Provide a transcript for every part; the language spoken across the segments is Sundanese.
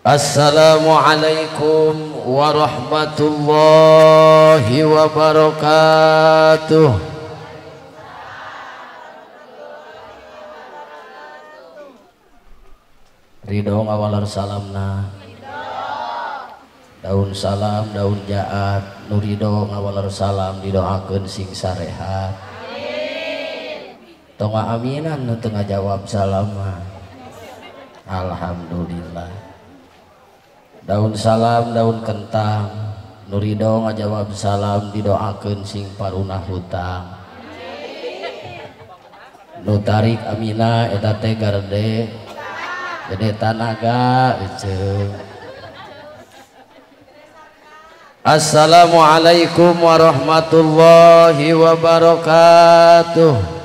Assalamualaikum warahmatullahi wabarakatuh. Ridho ngawaler salamna. Daun salam, daun jaat, nu ridho ngawaler salam didoakeun sing sarehat. Tong aminan nu teu ngajawab salam mah. Alhamdulillah. Daun salam, daun kentang, nu ridho ngajawab salam didoakeun sing parunah hutang. Nu tarik amina eta teh garede gede tanaga eceung. Assalamualaikum warahmatullahi wabarakatuh.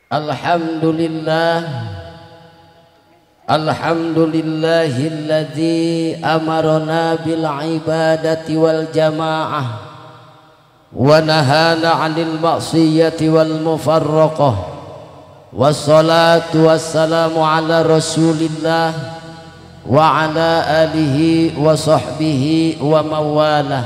Alhamdulillah, alhamdulillahilladzi amarona bil ibadati wal jamaah wa nahana 'anil ma'siyati wal mufarraqah. Wassalatu wassalamu ala rasulillah wa ala alihi wa sahbihi wa mawalah.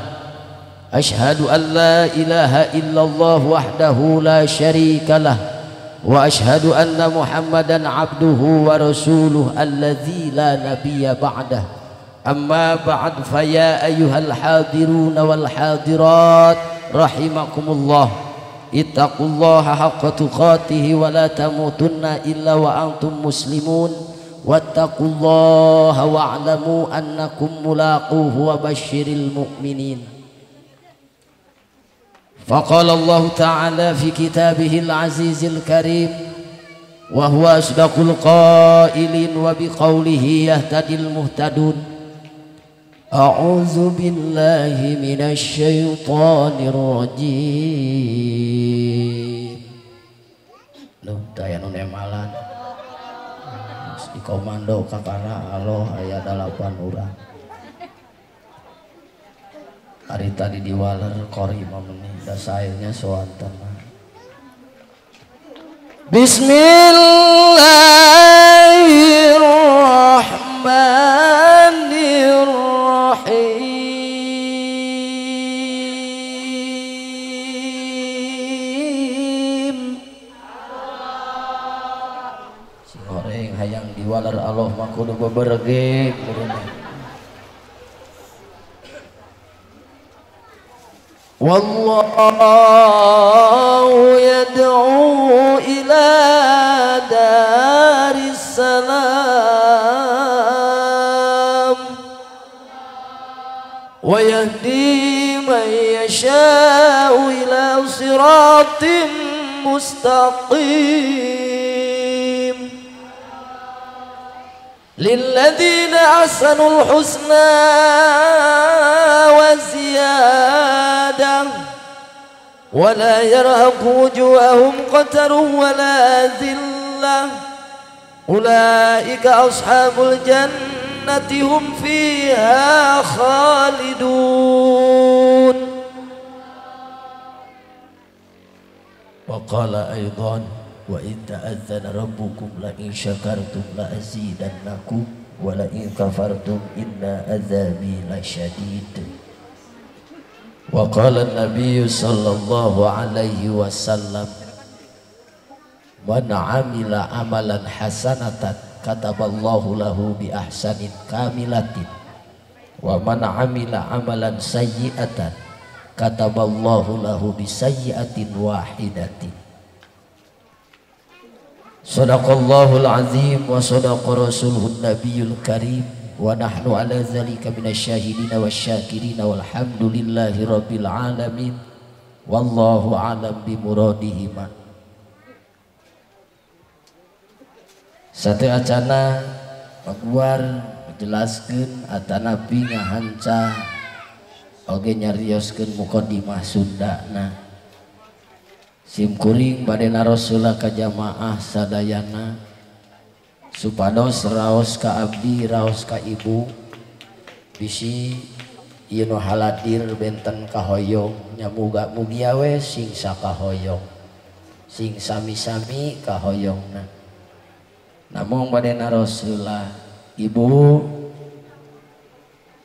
Ashhadu an la ilaha illallah wahdahu la syarikalah wa ashhadu anna Muhammadan abduhu wa rasuluh alladzi la nabiyya ba'dah. Amma ba'd, fa ya ayyuhal hadirun wal hadirat rahimakumullah. Ittaqullaha haqqa tuqatih wa la tamutunna illa wa antum muslimun. Wattaqullaha wa'lamu annakum mulaquhu wa basyiril mu'minin. Faqala Allah Ta'ala fi kitabihil azizil karim wa huwa asdaqul qailin wa biqaulihi yahtadil muhtadun. A'udzu billahi minasy syaithanir rajim. Duh, daya nu nemalan. Di komando kakara Allah aya 8 urang. Hari tadi diwaler kori meni dasailnya soanten. Bismillahirrahmanirrahim. Si goreng hayang diwaler Allah mah kudu bebergek. Wallahu yad'u ila daris salam wa yahdi man yasha'u ila siratim mustaqim. Lilladzina ahsanul husna wa ziyadah wa la yarhaqu wujuhahum qatarun wa la dhillah. Ulaika ashabul jannati hum fiha khalidun. Wa qala aidan wa in ta'adzana rabbukum la in syakartum la azidannakum wa la in kafartum inna adzabi lasyadid. Wa qala an-nabiy sallallahu alaihi wasallam man 'amila amalan hasanatan kataballahu lahu bi ahsanin kamilatin wa man 'amila amalan sayyi'atan kataballahu lahu bi sayyi'atin wahidatin. Sadaqallahul azim wa sadaqa rasuluhun nabiyul karim wa nahnu ala zalika minasyahidina wasyakirina walhamdulillahi rabbil alamin. Wallahu alam bimuradihima. Satu acana paguar menjelaskeun atanapi ngahanca oge nyarioskeun mukadimah Sundana. Simkuring bade narosula ka jamaah sadayana supados raos ka abdi raos ka ibu bisi ieu nu haladir benten kahoyong nya muga mugia we sing sakahoyong sing sami-sami kahoyongna. Namung bade naros heula ibu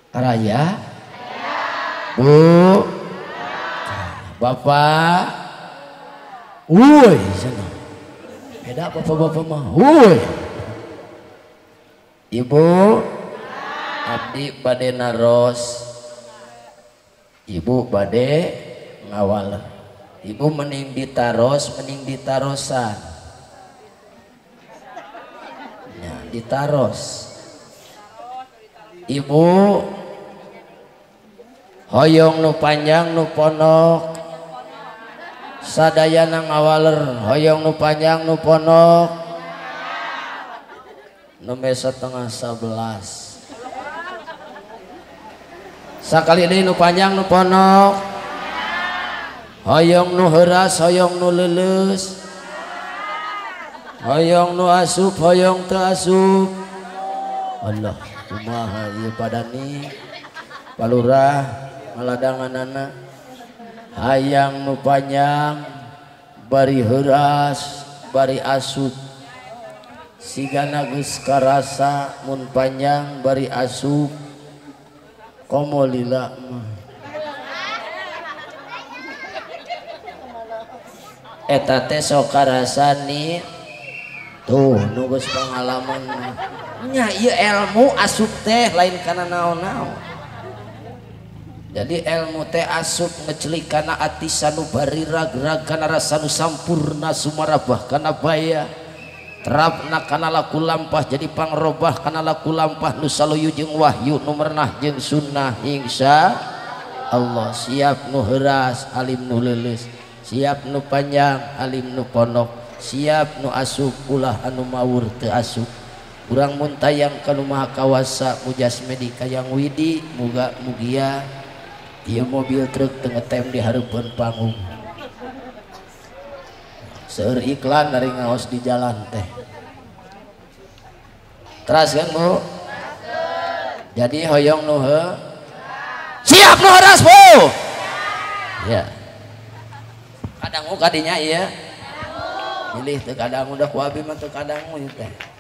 raya bu bapak woi cenah beda bapak-bapak mah woi ibu abdi bade naros ibu bade ngawal ibu mending ditaros mending ditarosan ya, ditaros ibu hoyong nu panjang nu ponok sadayana ngawaler hoyong nu panjang nu ponok nembe 10:30 sakali deui nu panjang nu ponok hoyong nu heuras hoyong nu leuleus hoyong nu asup hoyong teu asup Allah kumaha ieu padani palurah ngaladanganana hayang nu panjang bari heuras bari asup sigana geus karasa mun panjang bari asup komo lila mah eta teh sok karasani tuh nu geus pangalaman nya ieu ilmu asup teh lain kana naon-naon. Jadi ilmu teh asup ngecelik kana ati sanubari rag-rag kana rasa nu sampurna sumarabah kana baya terapna kana laku lampah jadi pangrobah kana laku lampah nu saluyu jeung wahyu nu merenah jeung sunnah insya Allah. Siap nu heuras alim nu leuleus, siap nu panjang alim nu pondok, siap nu asup ulah anu mawur teu asup. Urang mun tayang ka nu Maha Kawasa mujasmedi kayang widi muga mugia ieu mobil truk teu ngetem di hareupeun panggung. Seueur iklan dari ngaos di jalan teh. Teras kan Bu? Jadi hoyong nu heuh siap nu heuras Bu. Ya. Kadangu kadinya ieu. Pilih teu kadangu da ku abi mah teu kadangu ieu teh.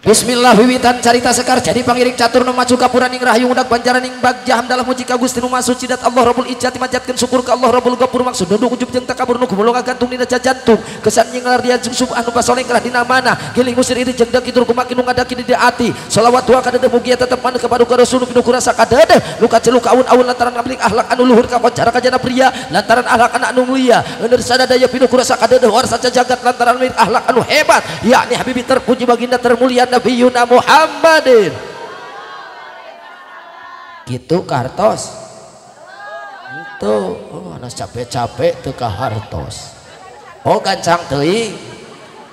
Bismillah wiwitan carita sekar jadi pangiring catur nu macu kapuraning rahayu udak banjaraning bagja hamdalah muji ka Gusti nu Maha Suci dat Allah Rabbul Izzati majatkeun syukur ka Allah Rabbul Ghafur maksud duduk ujub jeung takabur nu gumulung gantung dina jantung kesan nyinglar dia jeung subhanu pasoleh kerah dina mana giling usir iri jeung daki tur kumakin nu ngadaki di ati selawat wa kadeuh mugia tetep maneh ka paduka rasul nu kurasa kadeuh luka celuk aun-aun lantaran ngablik akhlak anu luhur ka koncara kajana pria lantaran akhlak anak anu mulia eueur sadaya pinuh kurasa kadeuh warsa jagat lantaran milik akhlak anu hebat yakni habibi terpuji baginda termulia Nabiyuna Muhammadin. Gitu kartos itu oh, anak capek-capek teu ka hartos. Oh gancang teuing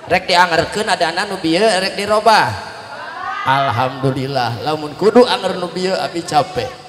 rek diangerkeun adana nu bieu rek dirobah. Alhamdulillah lamun kudu anger nu bieu abi capek.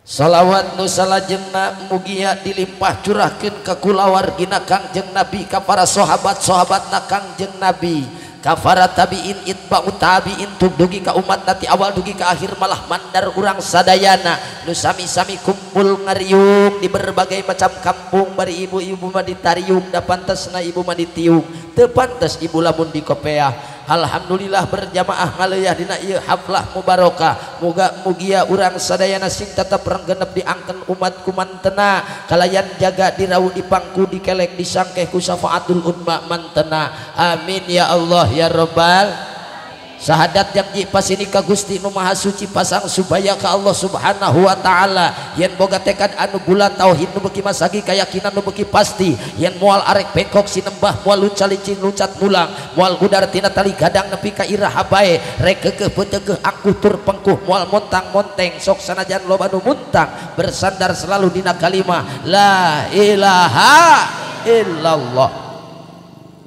Salawat nu salajengna mugia dilimpah curahkeun ka kulawargina Kangjeng Nabi ka para sahabat-sahabatna Kangjeng Nabi ka para tabiin itba'ut tabiin dugi ka umat nati awal dugi ka akhir malah mandar urang sadayana nu sami-sami kumpul ngariung di berbagai macam kampung bari ibu-ibu mah ditariung da pantesna ibu mah ditiung teu pantes ibu lamun dikopeah. Alhamdulillah berjamaah ngaleuah dina ieu haflah mubarokah muga mugia urang sadayana sing tetep renggenep diangken umat kumantena kalayan jaga dirau dipangku dikelek disangkeh ku syafaatul umma mantena amin ya Allah ya rabbal. Sahadat janji pasini ka Gusti nu Maha Suci pasang subaya ka Allah Subhanahu wa taala yen boga tekad anu bulat tauhid nu beuki masagi kayakinan nu beuki pasti yen moal arek bengkok sinembah moal lunca licin luncat mulang moal gudar tina tali gadang nepi ka iraha bae rek keukeuh peuteukeuh angkuh tur pengkuh moal montang-monteng sok sanajan loba nu muntang bersandar selalu dina kalimah la ilaha illallah.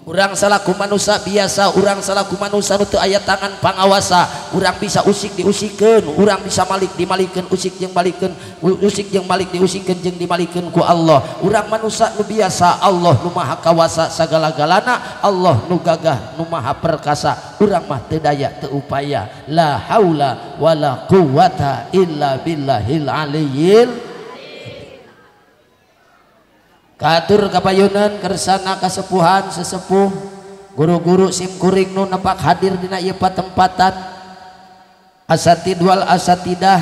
Urang salaku manusia biasa, urang salaku manusia nu teu aya tangan pangawasa, urang bisa usik diusikeun, urang bisa malik dimalikeun, usik jeung malikeun, usik jeung malik diusikeun jeung dimalikeun ku Allah. Urang manusia nu biasa, Allah nu Maha Kawasa sagala-galana, Allah nu gagah nu Maha Perkasa. Urang mah teu daya teu upaya, la haula wala quwata illa billahil aliyyil. Katur kapayunan kersana kasepuhan sesepuh guru-guru simkuring nu nepak hadir dina ieu patempatan asatid wal asatidah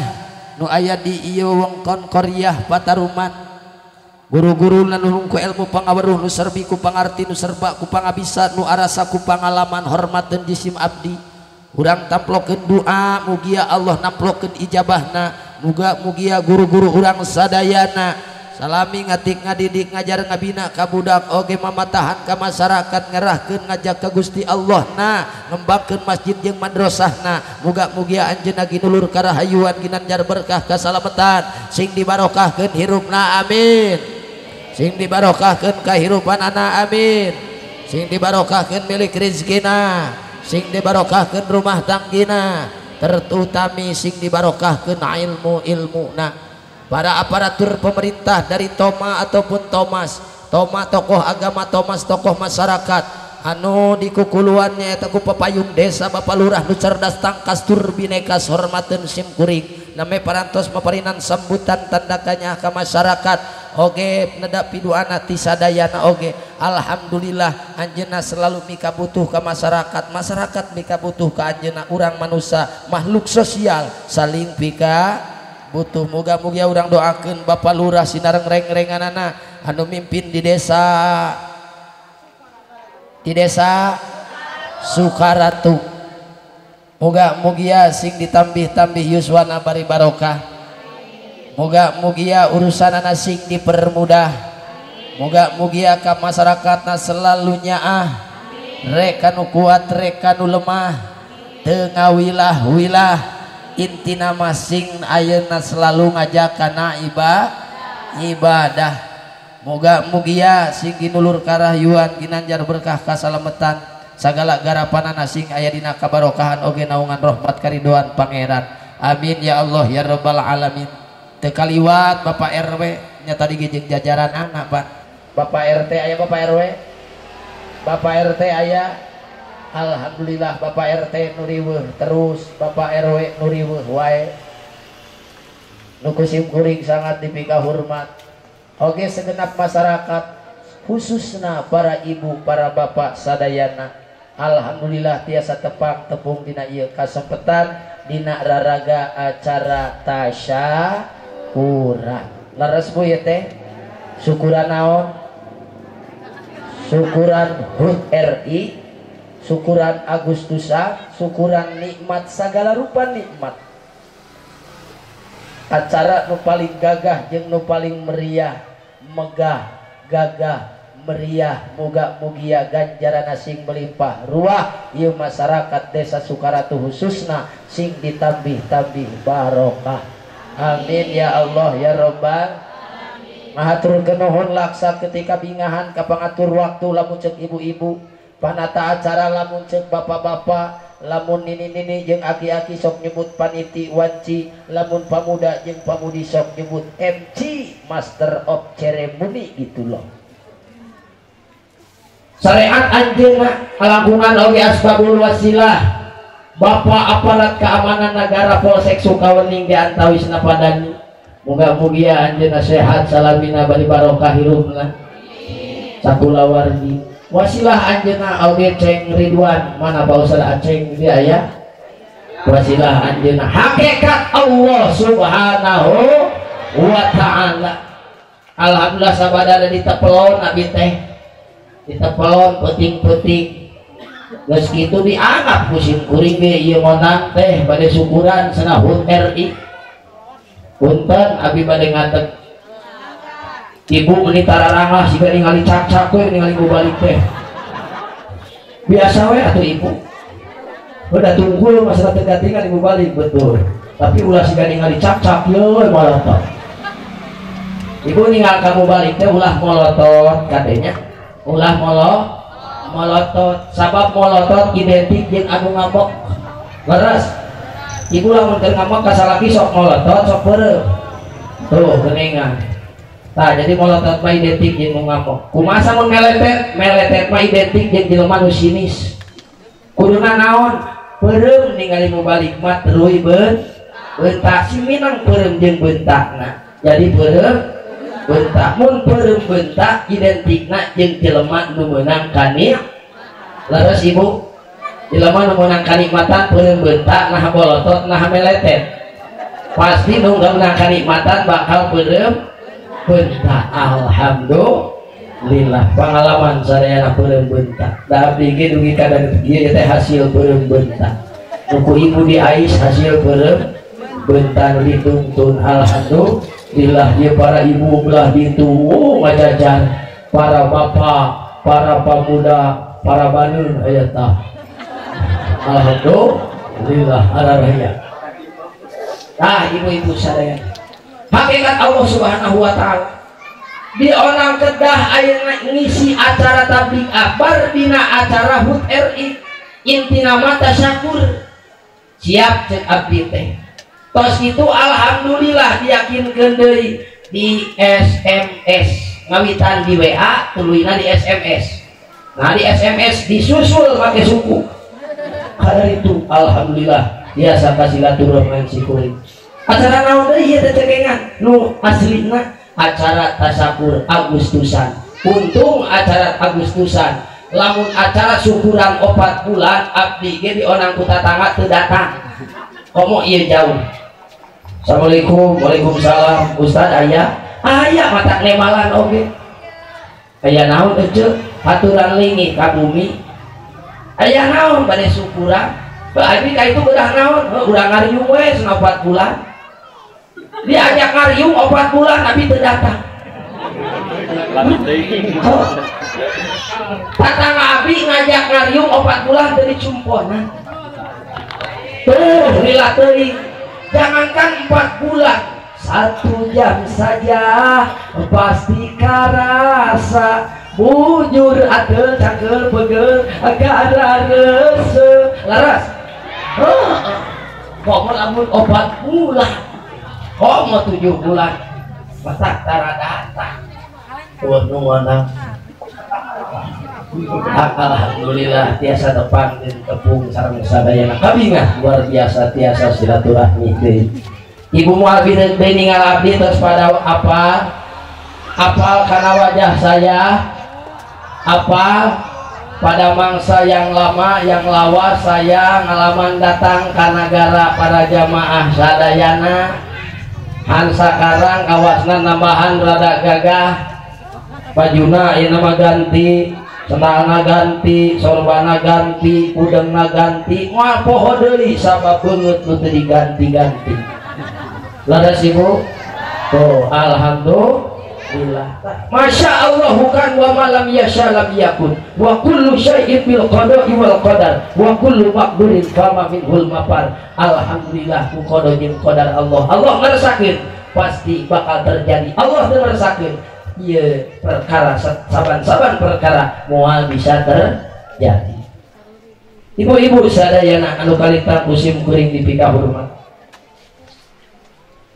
nu aya di ieu wengkon Koryah Pataruman guru-guru nu ku ilmu pangaweruh nu serbi ku pangarti nu serba ku pangabisa nu arasa ku pangalaman hormateun jisim abdi urang tamplokeun doa mugia Allah namplokeun ijabahna muga mugia guru-guru urang sadayana salami ngatik ngadidik ngajar ngabina ka budak oge mamatahan ka masyarakat ngerahkeun ngajak ka Gusti Allah na ngembangkeun masjid jeung madrasahna muga mugia anjeunna ginulur karahayuan ginanjar berkah kasalametan sing dibarokahkeun hirupna amin sing dibarokahkeun kahirupanana amin sing dibarokahkeun milik rezekina sing dibarokahkeun rumah tanggina terutami sing dibarokahkeun ilmu-ilmuna. Para aparatur pemerintah dari Toma ataupun Thomas, Toma tokoh agama, Thomas tokoh masyarakat anu di kukuluannya eta ku papayung desa bapak lurah nu cerdas tangkas tur bineka hormateun sim kuring name parantos maparinan sambutan tandakanya ka masyarakat oge neda piduana ti sadayana oge alhamdulillah anjeunna selalu mika butuh ka masyarakat, masyarakat mika butuh ka anjeunna urang manusia makhluk sosial saling pika butuh. Muga-muga urang doakeun Bapak Lurah sinareng reng-renganana anu mimpin di desa Sukaratu muga-mugia sing ditambih-tambih yuswana bari barokah muga-mugia urusanana sing dipermudah muga-mugia ka masyarakatna selalu nyaah rek kanu kuat rek kanu lemah teu ngawilah-wilah intina masing ayeuna selalu ngajak kana ibadah moga mugia sing ginulur karahayuan ginanjar berkah kasalametan sagala garapanana sing aya dina kabarokahan oge naungan rahmat karidoan pangeran amin ya Allah ya rabbal alamin. Teu kaliwat Bapak RW nya tadi ge jeung jajaran anak Pak Bapak RT aya Bapak RW Bapak RT aya alhamdulillah Bapak RT nu riweuh terus Bapak RW nu riweuh wae nu ku simkuring sangat dipika hormat oge segenap masyarakat khususna para ibu para bapak sadayana alhamdulillah tiasa tepang tepung dina ieu kasempetan dina raraga acara tasyakuran leres bu ieu teh syukuran naon syukuran HUT RI syukuran Agustusan, syukuran nikmat segala rupa nikmat acara nu paling gagah jeung nu paling meriah megah gagah meriah muga mugia ganjaran sing melimpah ruah ieu masyarakat desa Sukaratu khususna sing ditambih-tambih barokah amin ya Allah ya rabbal mahatur nuhun laksa ketika bingahan ka pangatur waktu lamun ceuk ibu-ibu panata acara lamun cek bapak-bapak lamun nini-nini jeung aki-aki sok nyebut paniti wanci lamun pamuda jeung pamudi sok nyebut MC Master of Ceremony gitu loh. Syariat anjeunna kalangkungan oge asbabul wasilah Bapak aparat keamanan negara Polsek Sukawening di antawisna padani muga-mugia anjeunna sehat salamina bari barokah hirupna sakulawargi wasilah anjeunna oge Ceng Ridwan mana Pak Ustaz Aceng dia ya wasilah anjeunna hakikat Allah Subhanahu wa ta'ala. Alhamdulillah sabada ditepelon abi teh ditepelon peuting-peuting geus kitu dianggap ku simkuring ge ieu ngonang teh bade syukuran cenah HUT RI punten abi bade ngateg ibu meni tararangah siga ningali cak-cak we ningali balik teh biasa we atuh ibu udah tunggu masalah teu katingal ibu balik betul tapi ulah siga ningali cak-cak yeuh molotot ibu ninggal kamu balik teh ulah molotot katanya ulah molotot sabab molotot identik jeung anu ngamuk leres ibu lamun keur ngamuk ka salaki sok molotot sok peureum tuh geuningan. Nah, jadi molotot mah identik jeung nu ngamuk. Kumaha mun meletet? Meletet mah identik jeung jelema nu sinis. Kuduna naon? Peureum ningali mubalik mah teruy bentak si minang peureum jeung bentakna. Jadi peureum Bentak. Mun peureum bentak identikna jeung jelema nu meunang kanik. Leres ibu? Jelema nu meunang kanikmatan peureum bentak nah bolotot nah meletet. Pasti nu meunang kanikmatan bakal peureum bentak. Alhamdulillah pengalaman sadayana peureum bentak. Da abdi ge dugi ka ieu teh hasil peureum bentak. Nu ku ibu diais hasil peureum bentak nu dituntun. Alhamdulillah ieu para ibu belah ditu ngajajar, para bapak, para pemuda, para banun aya tah. Alhamdulillah araraya. Tah ibu-ibu sadayana. Hakikat Allah Subhanahu wa taala di orang kedah ayeuna ngisi acara tabligh akbar dina acara HUT RI intina mah tasyakur. Siap cek abdi teh. Tos itu alhamdulillah diyakinkeun deui di SMS, ngawitan di WA tuluyna di SMS. Nah di SMS disusul make suku. Kadar itu alhamdulillah biasa kasilaturahman sikuring. Acara naon deui ieu teh cekengan nu aslina acara tasyakur Agustusan. Untung acara Agustusan. Lamun acara syukuran 4 bulan abdi ge dionang ku tatangga teu datang. Komo ieu jauh. Assalamualaikum, waalaikumsalam. Ustad aya? Aya matak nemalan oge. Aya naon ece? Haturan lingi ka bumi. Aya naon bade syukuran? Ba abi ka itu bedah naon? Urang ngariung we cenah 4 bulan. Diajak ngariung 4 bulan abi teu datang. Tatangga abi ngajak ngariung 4 bulan teu dicumponan. Tuh lila teuing. Jangankan 4 bulan, 1 jam saja pasti karasa bujur ateul cangkeul pegel gara reuseuh. Laras. Heeh. Komo lamun 4 bulan, komo 7 bulan matak tara datang. Tuh nu wanang. Alhamdulillah tiasa tepang dan tepung sareng sadayana kabingah luar biasa tiasa silaturahmi deui. Ibu moal deui ningal abdi terus pada apa? Apal kana wajah saya? Apa pada mangsa yang lama yang lawas saya ngalaman datang ka nagara para jamaah sadayana. Han sakarang kawasna nambahan rada gagah. Bajuna ieu nama ganti, sendalna ganti, sorbana ganti, udengna ganti, moal poho deui sabab beungeut nu teu diganti-ganti. Laras ibu? Tuh, alhamdulillah. Masya Allah bukan wa ma lam yasha lam yakun wa kullu syai'in bil qada'i wal qadar wa kullu maqdurin fama minhul mafar. Alhamdulillah ku qada jeung qadar Allah. Allah ngeresakeun pasti bakal terjadi. Allah teu ngeresakeun ieu perkara saban-saban perkara moal bisa terjadi. Ibu-ibu sadayana anu kalintang musim kuring dipikahurmat.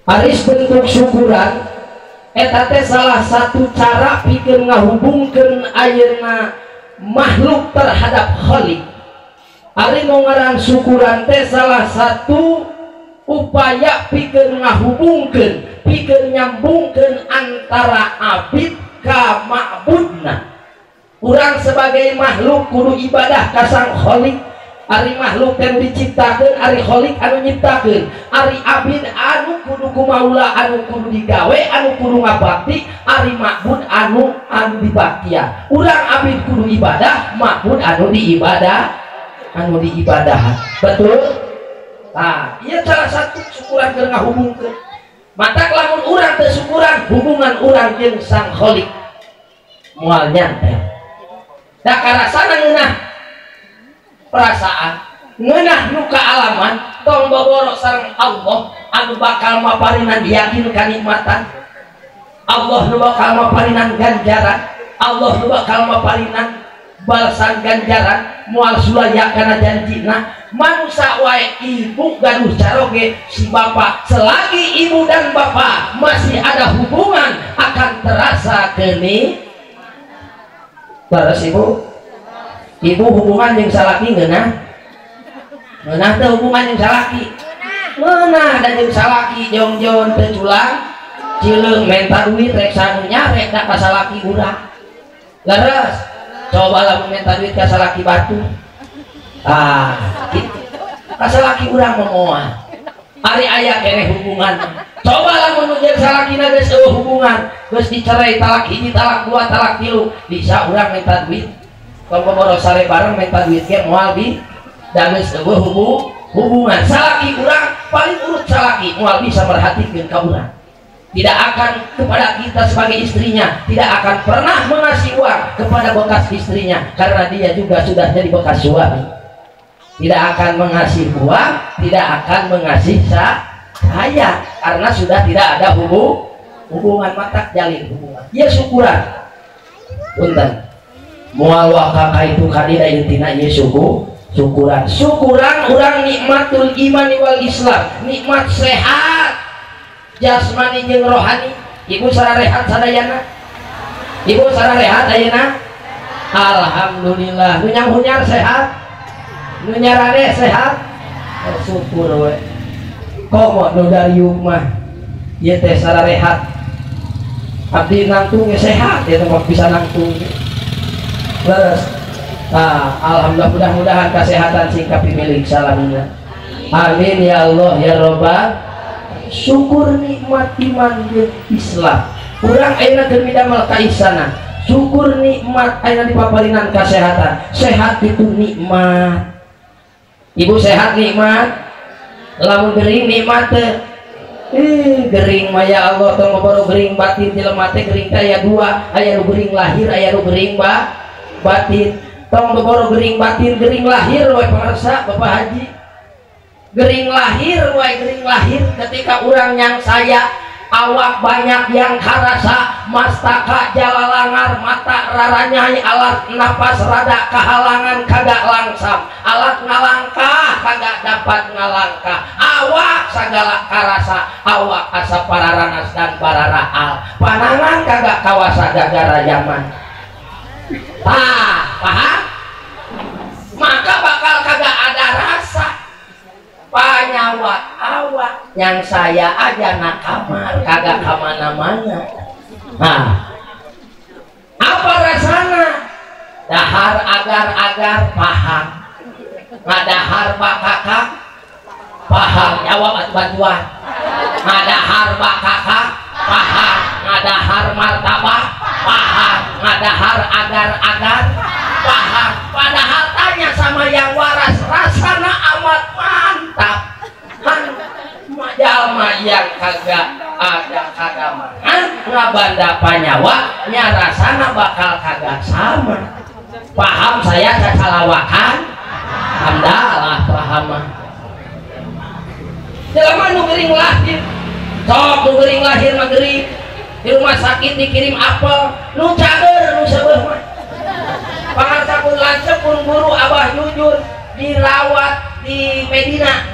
Aris bentuk syukuran eta teh salah satu cara pikeun ngahubungkeun ayeuna makhluk terhadap Khalik. Ari nu ngaran syukuran teh salah satu upaya pikeun ngahubungkeun, pikeun nyambungkeun antara abid ka ma'budna. Urang sebagai makhluk kudu ibadah ka Sang Khalik. Ari makhluk teh diciptakeun, ari Khalik anu nyiptakeun, ari abid anu kudu kumaula, anu kudu digawe, anu kudu ngabakti, ari ma'bud anu anu dibaktian. Urang abid kudu ibadah, ma'bud anu diibadah, anu diibadahan. Betul? Nah, ieu salah satu syukuran keur ngahubungkeun. Matak lamun urang teu syukuran, hubungan urang jeung Sang Khalik moal nyantel. Da karasana ngeunah perasaan, ngeunah nu kaalaman, tong boboro sareng Allah anu bakal maparinan yakin kanikmatan. Allah nu bakal maparinan ganjaran, Allah nu bakal maparinan balasan ganjaran, moal sulaya kana janjina. Manusa wae ibu gaduh caroge si bapak, selagi ibu dan bapak masih ada hubungan akan terasa keni. Terus ibu, ibu hubungan yang salaki ngeunah, ngeunah teh hubungan yang salaki, ngeunah dan yang salaki jongjon teu culang Cileung menta duit rek sanu nyarek da ka salaki urang. Leres. Coba lamun menta duit ka salaki batu. Ah, gitu. Ka salaki urang mah moal. Ari aya keneh hubungan. Coba lamun nu jeung salakina geus eueuh hubungan, geus dicerai talak hiji, talak dua, talak tilu, bisa urang menta duit. Tong boro sare bareng menta duit ge moal di da geus eueuh hubungan. Salaki urang paling urut salaki moal bisa merhatikeun ka urang. Tidak akan kepada kita sebagai istrinya, tidak akan pernah mengasih uang kepada bekas istrinya karena dia juga sudah jadi bekas suami. Tidak akan mengasih uang, tidak akan mengasih saya karena sudah tidak ada hubungan mata jalin hubungan. Ya syukuran. Punten. Moal waka ka itu kadida intina ieu syukuran. Syukuran urang nikmatul iman wal Islam, nikmat sehat jasmani jeung rohani. Ibu sararehat sadayana? Ibu sararehat ayeuna? Alhamdulillah. Nu nyanghunyar sehat? Nu nyarare sehat? Syukur we. Komo nu dariuk mah ieu teh sararehat. Abdi nangtung ge sehat, ieu teh bisa nangtung. Leres. Nah, alhamdulillah mudah-mudahan kesehatan sing kapimilik salamina. Amin ya Allah ya Robbal. Syukur nikmat iman jeung Islam. Urang ayeuna keur midamel kaisana. Syukur nikmat ayeuna dipaparinan kesehatan. Sehat itu nikmat. Ibu sehat nikmat. Lamun gering nikmat teh. Gering mah ya Allah tong boro gering batin jelema teh gering teh aya dua, aya nu gering lahir, aya nu gering batin. Tong boro gering batin, gering lahir we pangarsa Bapak Haji. Gering lahir we gering lahir ketika urang yang saya awak banyak yang karasa mastaka jalalangar mata raranyai alat napas rada kahalangan kagak langsam alat ngalangkah kagak dapat ngalangkah awak sagala karasa awak asa pararanas dan pararaal panangan kagak kawasa gagara zaman tah paham maka bakal kagak ada rasa panyawa awak yang saya aja nak kamar kagak kemana-mana. Nah, apa rasana? Dahar agar-agar paham, ngadahar pak kakak paham, jawab bantuan. Ngadahar pak kakak paham, ngadahar martabak paham, ngadahar agar-agar paham. Padahal tanya sama yang waras, rasana amat mantap. Jalma yang kagak ada kagak mangan ngabanda panyawa nya rasana bakal kagak sama. Paham saya cacalawakan? Alhamdulillah paham. Jelema nu gering lahir, sok nu gering lahir mah gering. Di rumah sakit dikirim apel, nu cager nu seubeuh mah. Pangarsa pun lancep pun guru Abah Jujur dirawat di Medina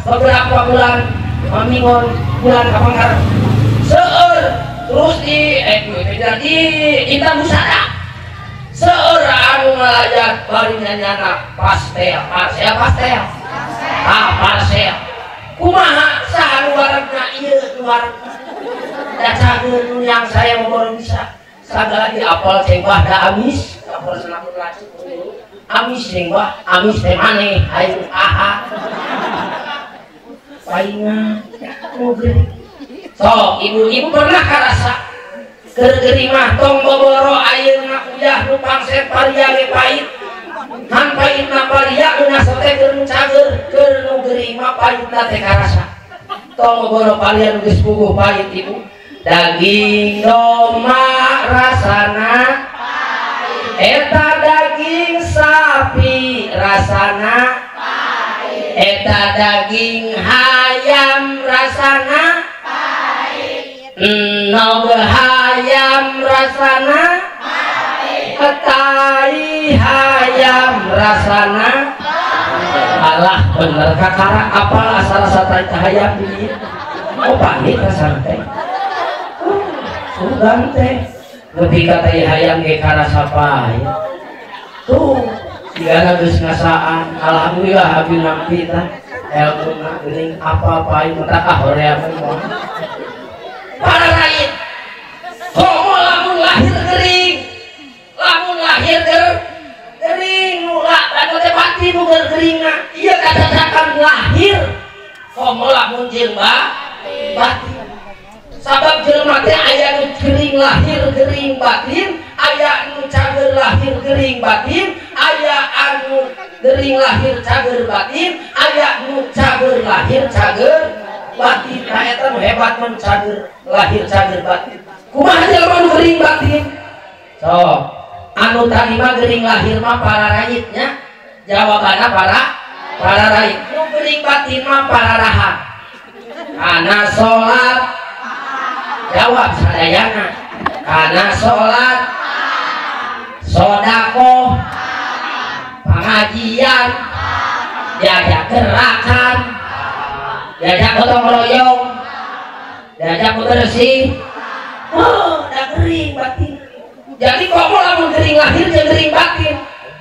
beberapa bulan mingon bulan kapangar seueur terus di di Intan Busana seueur anu ngalajat bari nyana pastel pastel pastel ah pastel kumaha saha nu waregna ieu nu waregna da cageun nu yang saya mau bisa sagala di apel cengwah da amis apel senapun lacuk amis cengwah amis teh maneh aing aha palingan sok ibu-ibu pernah karasa keur mah tong boboro ayeuna uyah nu pangset paria ge pahit han pahitna paria geuna sote keur nu cager keur nu gering mah pahitna teh karasa tong boboro paria nu geus puguh pahit ibu daging domba rasana pahit eta daging sapi rasana eta daging hayam rasana pahit nog hayam rasana pahit tai hayam rasana pahit. Alah bener kakara apal asal rasa tai hayam ieu oh pahit rasana teh sugan teh nepi ka tai hayam ge karasa pahit tuh sigana geus ngasaan alhamdulillah abdi nampi tah elmuna geuning apa pahit mata ah hoream mah. Para rakyat. Komo lamun lahir gering. Lamun lahir gering mula anu teh pati nu geringna. Ieu katakan lahir. Komo lamun jeung batin. Sabab jelema teh aya nu gering lahir gering batin, aya nu cager lahir gering batin, aya anu gering lahir cager batin, aya nu cager lahir cager batin. Nah eta nu hebat mun cager lahir cager batin. Kumaha jelema nu gering batin? Sok, anu tadi mah gering lahir mah para rakyatnya, jawabanna para rakyat. Nu gering batin mah para raha. Kana salat jawab sadayana, kana salat, sodakoh, pengajian, diajak gerakan, diajak gotong royong, diajak bersih. Oh, udah gering batin. Jadi komo lamun gering lahir jeung gering batin.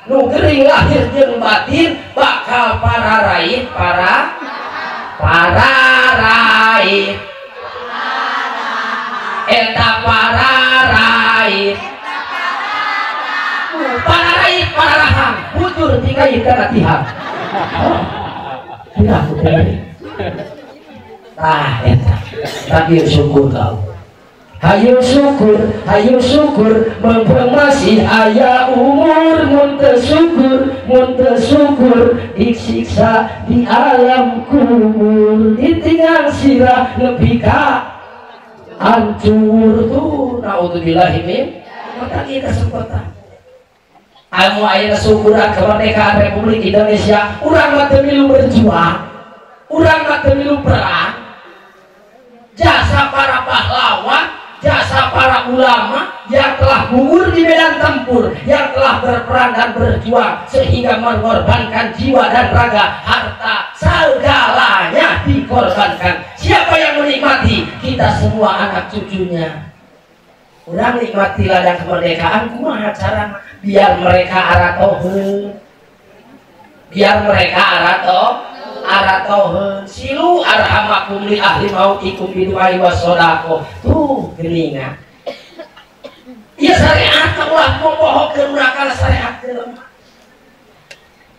Nu gering lahir jeung batin bakal para rait, para rait. Eta para rait. Para rait, para rahang, bujur tinggal kana tihang. Tidak bener. Tah eta. Tapi syukur kau. Hayu syukur, mumpung masih aya umur, mun teu syukur, disiksa di alam kubur, ditinggal sirah nepi ka hancur tuh, naudzubillahi min. Maka kita kesempatan. Anu aya syukuran kemerdekaan Republik Indonesia, urang mah teu milu berjuang, urang mah teu milu perang. Jasa para pahlawan, jasa para ulama yang telah gugur di medan tempur, yang telah berperang dan berjuang sehingga mengorbankan jiwa dan raga, harta, segalanya dikorbankan. Siapa yang menikmati? Kita semua anak cucunya. Urang nikmati ladang kemerdekaan kumaha carana? Biar mereka aratoheun. Biar mereka aratoheun. Silu arhamakum li ahli mautikum bidu'ai wasodaqoh. Tuh geningan. Ieu syariat ulah mopohokeun urang kana syariat jelema.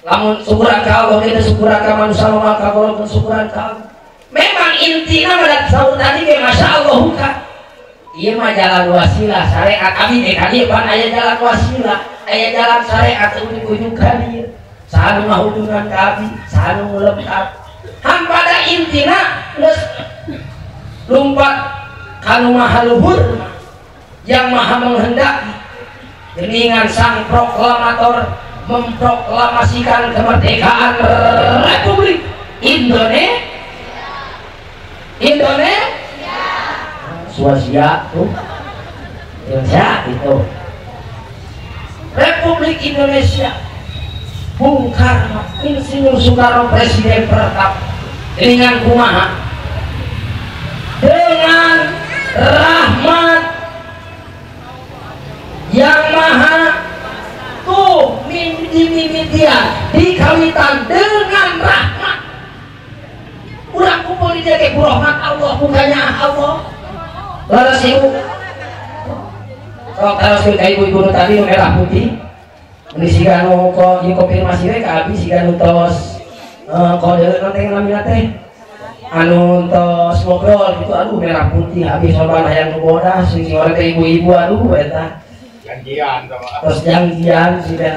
Lamun syukuran ka Allah kita syukuran ka manusia mah ka syukuran ka Allah. Memang intina mah saur tadi ge masyaallah ka. Ieu mah jalan wasilah syariat abi teh ka dieu pan aya jalan wasilah, aya jalan syariat ujug-ujug ka dieu. Saha nu ngahubungan ka abi, saha nu ngulem ka abi. Han pada intina geus lumpat ka nu maha luhur yang maha menghendaki. Geningan sang proklamator memproklamasikan kemerdekaan Republik Indonesia. Indonesia Suasia tuh Indonesia itu Republik Indonesia. Bung Karno, Insinyur Soekarno presiden pertama dengan kumaha, dengan rahmat yang maha tuh mimpi-mimpian dikawitan dengan rahmat. Urang kumpul di dia ke rahmat Allah, bukannya Allah. Laras ibu, sok kalau ka ibu-ibu tadi merah putih. Ini siga nu konfirmasi we ka abi siga nu tos kode teh namina teh anu tos ngobrol gitu, aduh merah putih abi soban hayang nu bodas sing sore teh ibu-ibu aduh eta janjian sama tos janjian si teh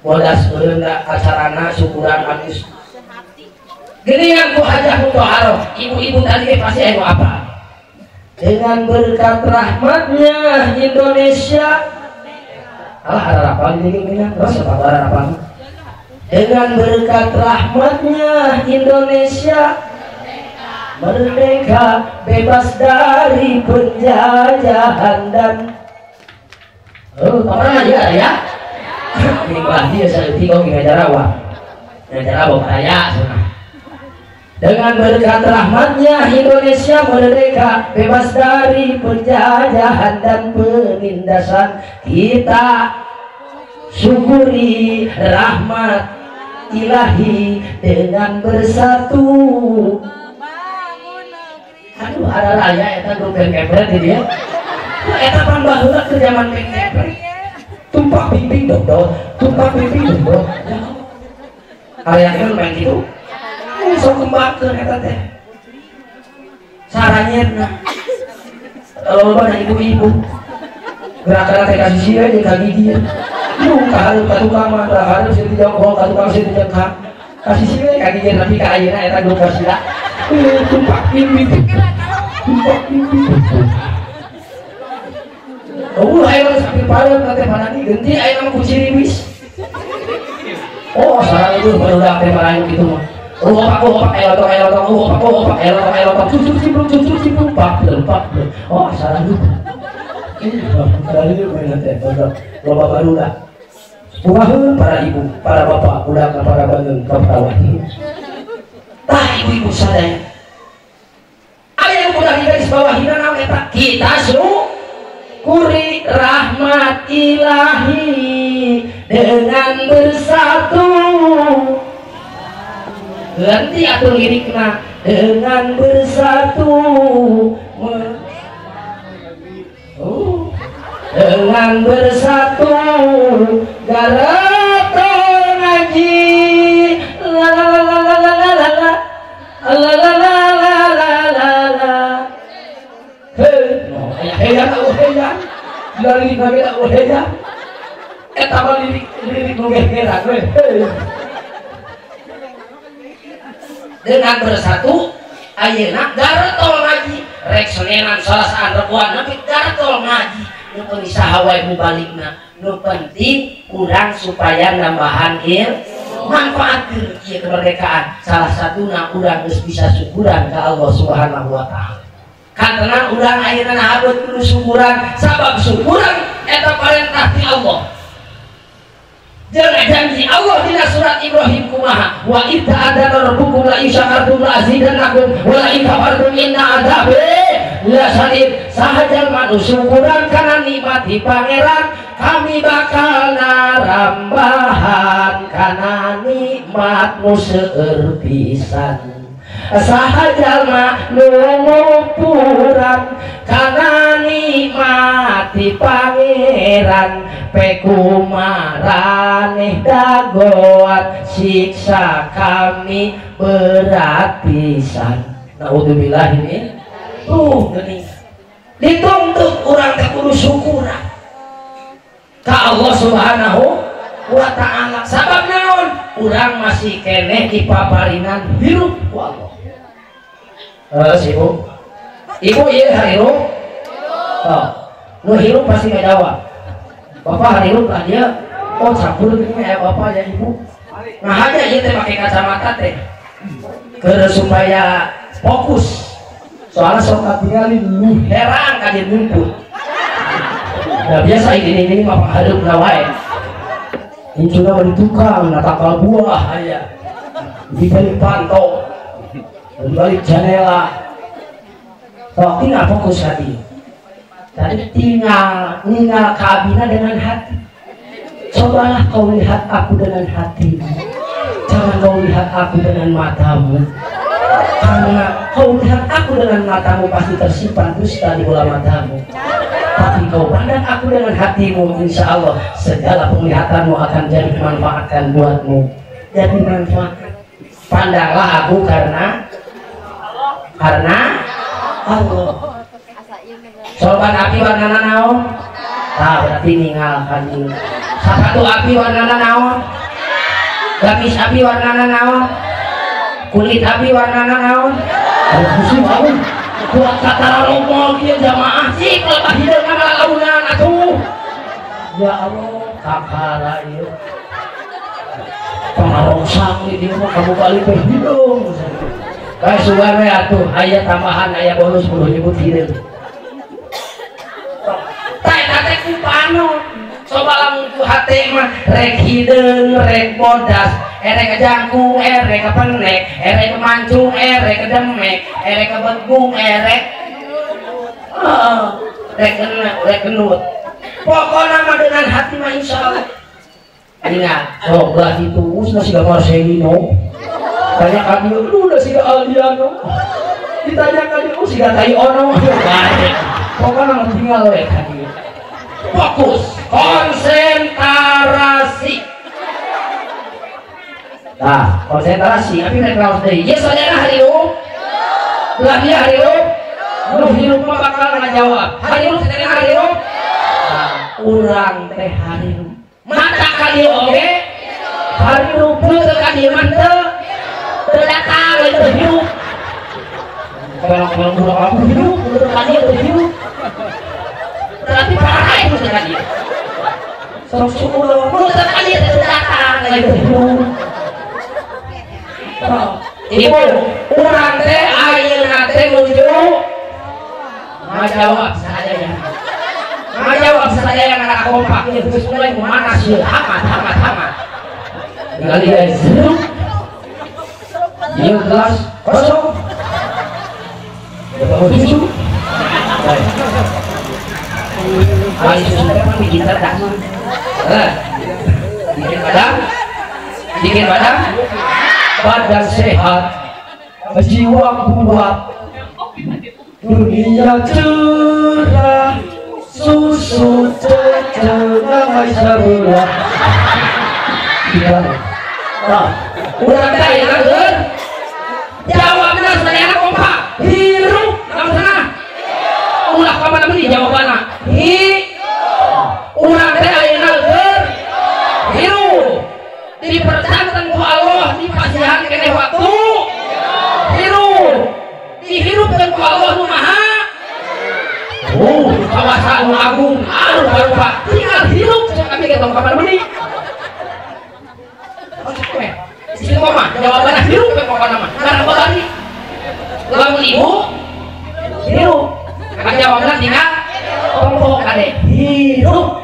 bodas beureun acarana syukuran habis geuningan ku hajah mutahharoh ibu-ibu tadi ge pasti anu apa dengan berkat rahmatnya Indonesia. Alah harapan ini gini, terus apa harapan? Dengan berkat rahmatnya Indonesia merdeka, bebas dari penjajahan dan oh, pernah aja ya? Ini berarti saya tinggal di Jarawa, Jarawa kaya sana. Dengan berkat rahmatnya Indonesia merdeka, bebas dari penjajahan dan penindasan. Kita syukuri rahmat ilahi dengan bersatu. Aduh ada raya eta grup band kepret di dia. Eta pan baheula keur zaman band kepret. Tumpak pimpin dodol, tumpak pimpin dodol. Aya main gitu. Sok kembangkeun eta teh. Saranyerna. Loba ibu-ibu. Gerakan teh ka sisi we jeung ka gigi. Nu ka hareup ka tukang mah, ka hareup sieun dijongkol, ka tukang sieun dijengkak. Ka sisi we ka gigi tapi ka ayeuna eta grup wasila. Tumpak pimpin. Tumpak pimpin. Oh, ayo sampai pareum ka teh panani genti ayeuna mah ku ciriwis. Oh, salah itu barudak teh marayu kitu mah. Oh, ayo tong, ayo tong, cucuk cimplung, pak, pak. Oh, salah itu. Salah itu main teh, loba barudak. Kumaha para ibu, para bapak, budak, para bageung, para. Tah ibu-ibu sadaya. Aya yang udah di garis bawah hina naon eta? Kita syukuri rahmat ilahi dengan bersatu. Ganti atur lirikna dengan bersatu. Dengan bersatu garato ngaji la la la la la la la la la la la la la la. Hei, aya heya lirik nabi heya. Eta mah lirik lirik nu gegeran we. Dengan bersatu ayeuna garetol ngaji rek senenan salasaan rekuan nepi garetol ngaji. Nu penting saha wae mubaligna, nu penting urang supaya nambahan ilmu, manfaatkeun ieu kemerdekaan. Salah satuna urang geus bisa syukuran ka Allah Subhanahu wa taala. Karena urang ayeuna nahabut kudu syukuran, sabab syukuran eta parentah ti Allah. Jeung janji Allah dina surat Ibrahim kumaha, wa idza adana rabbukum la in syakartum la azidannakum wa la in kafartum inna adzabi lasyadid. Saha jalma nu syukuran kana nikmat ti pangeran, kami bakal narambahan kana nikmat nu seueur pisan. Saha jalma nu ngupuran kana nikmat ti pangeran, pekumaraneh dagoan siksa kami berat pisan. Naudzubillah ini tuh geuning dituntut urang teh kudu syukuran ka Allah Subhanahu wa ta'ala. Sabab naon? Urang masih keneh dipaparinan hirup ku Allah. Ibu, ibu ieu hirup. Oh, nu hirup pasti ngajawab. Bapak hirup lah dia. Oh, campur gini ya bapak ya ibu. Nah aja ieu teh pakai kacamata teh. Keur supaya fokus. Soalnya sok katingali lu herang ka dieu ngumpul. Nah biasa ini mah panghareup wae. Incuna mah di tukang natakal buah aya. Di balik pantau, di balik jendela. Sok tinggal fokus hati. Tadi tinggal ninggal kabina dengan hati. Cobalah kau lihat aku dengan hatimu. Jangan kau lihat aku dengan matamu. Karena kau lihat aku dengan matamu pasti tersimpan dusta di bola matamu. Tapi kau pandang aku dengan hatimu, insya Allah segala penglihatanmu akan jadi manfaatkan buatmu. Jadi manfaat. Pandanglah aku karena Allah. Sorban api warnana naon? Tah berarti ninggal ka dieu. Sapatu api warnana naon? Gamis api warnana naon? Kulit api warnana naon? Pusing aku. Kuat kata romo kieu jamaah sih kalau hideung mah launan atuh. Ya Allah, kakara ieu. Pangarosang di dieu mah kamu balik ke hideung. Kae sugan we atuh aya tambahan aya bonus kudu nyebut hideung. Tah eta teh ku panon. Coba lamun ku hate mah rek hideung rek bodas, erek jangkung, erek kepenek, erek kemancung, erek kedemek, erek kebegung, erek rek rek kenut. Pokoknya mah dengan hati mah insya Allah. Ingat, oh belah itu udah siga Marcelino. Tanya kaki, lu udah siga Aldiano. Ditanya kaki, siga tai ono bae. Pokona tinggal we ka dieu. Fokus, konsentrasi. Nah, konsentrasi abi rek raos deui. Ieu sadayana harirup. Belah dia harirup. Nu hirup mah bakal ngajawab. Harirup sadayana harirup. Nah, urang teh harirup. Mata ka dieu oge harirup, teu ka dieu mah teu. Teu datang teu hirup. Kalau urang aku hirup, teu ka dieu teu hirup. Berarti parah itu teu ka dieu. Sok suulo, nu teu ka dieu teu datang teu hirup. Ibu, urang teh ayeuna teh nuju ngajawab sadayana. Ngajawab sadayana kana kompak ieu geus mulai kumaha sieun hamat hamat hamat. Tinggal ieu zruk. Ieu gelas kosong. Bawa susu. Ai susu teh mah bikin cerdas. Heh. Bikin badan. Bikin badan. Badan sehat, jiwa kuat, dunia cerah, susu cenang sebelah. Nah, urang teh ayeuna keur jawabna sadayana kompak, hirup naon sana? Ulah ka mana meuni jawabanna? Hi urang teh ayeuna keur hirup. Dipercanten ku Allah dipasihan keneh waktu hirup, dihirupkeun ku Allah nu maha oh kawasa nu agung anu rupa tinggal hirup cek kami ge tong ka mana meuni. Istiqomah jawabanna hirup we pokona mah karena babari lamun ibu hirup jawabna tinggal tombo kade hirup.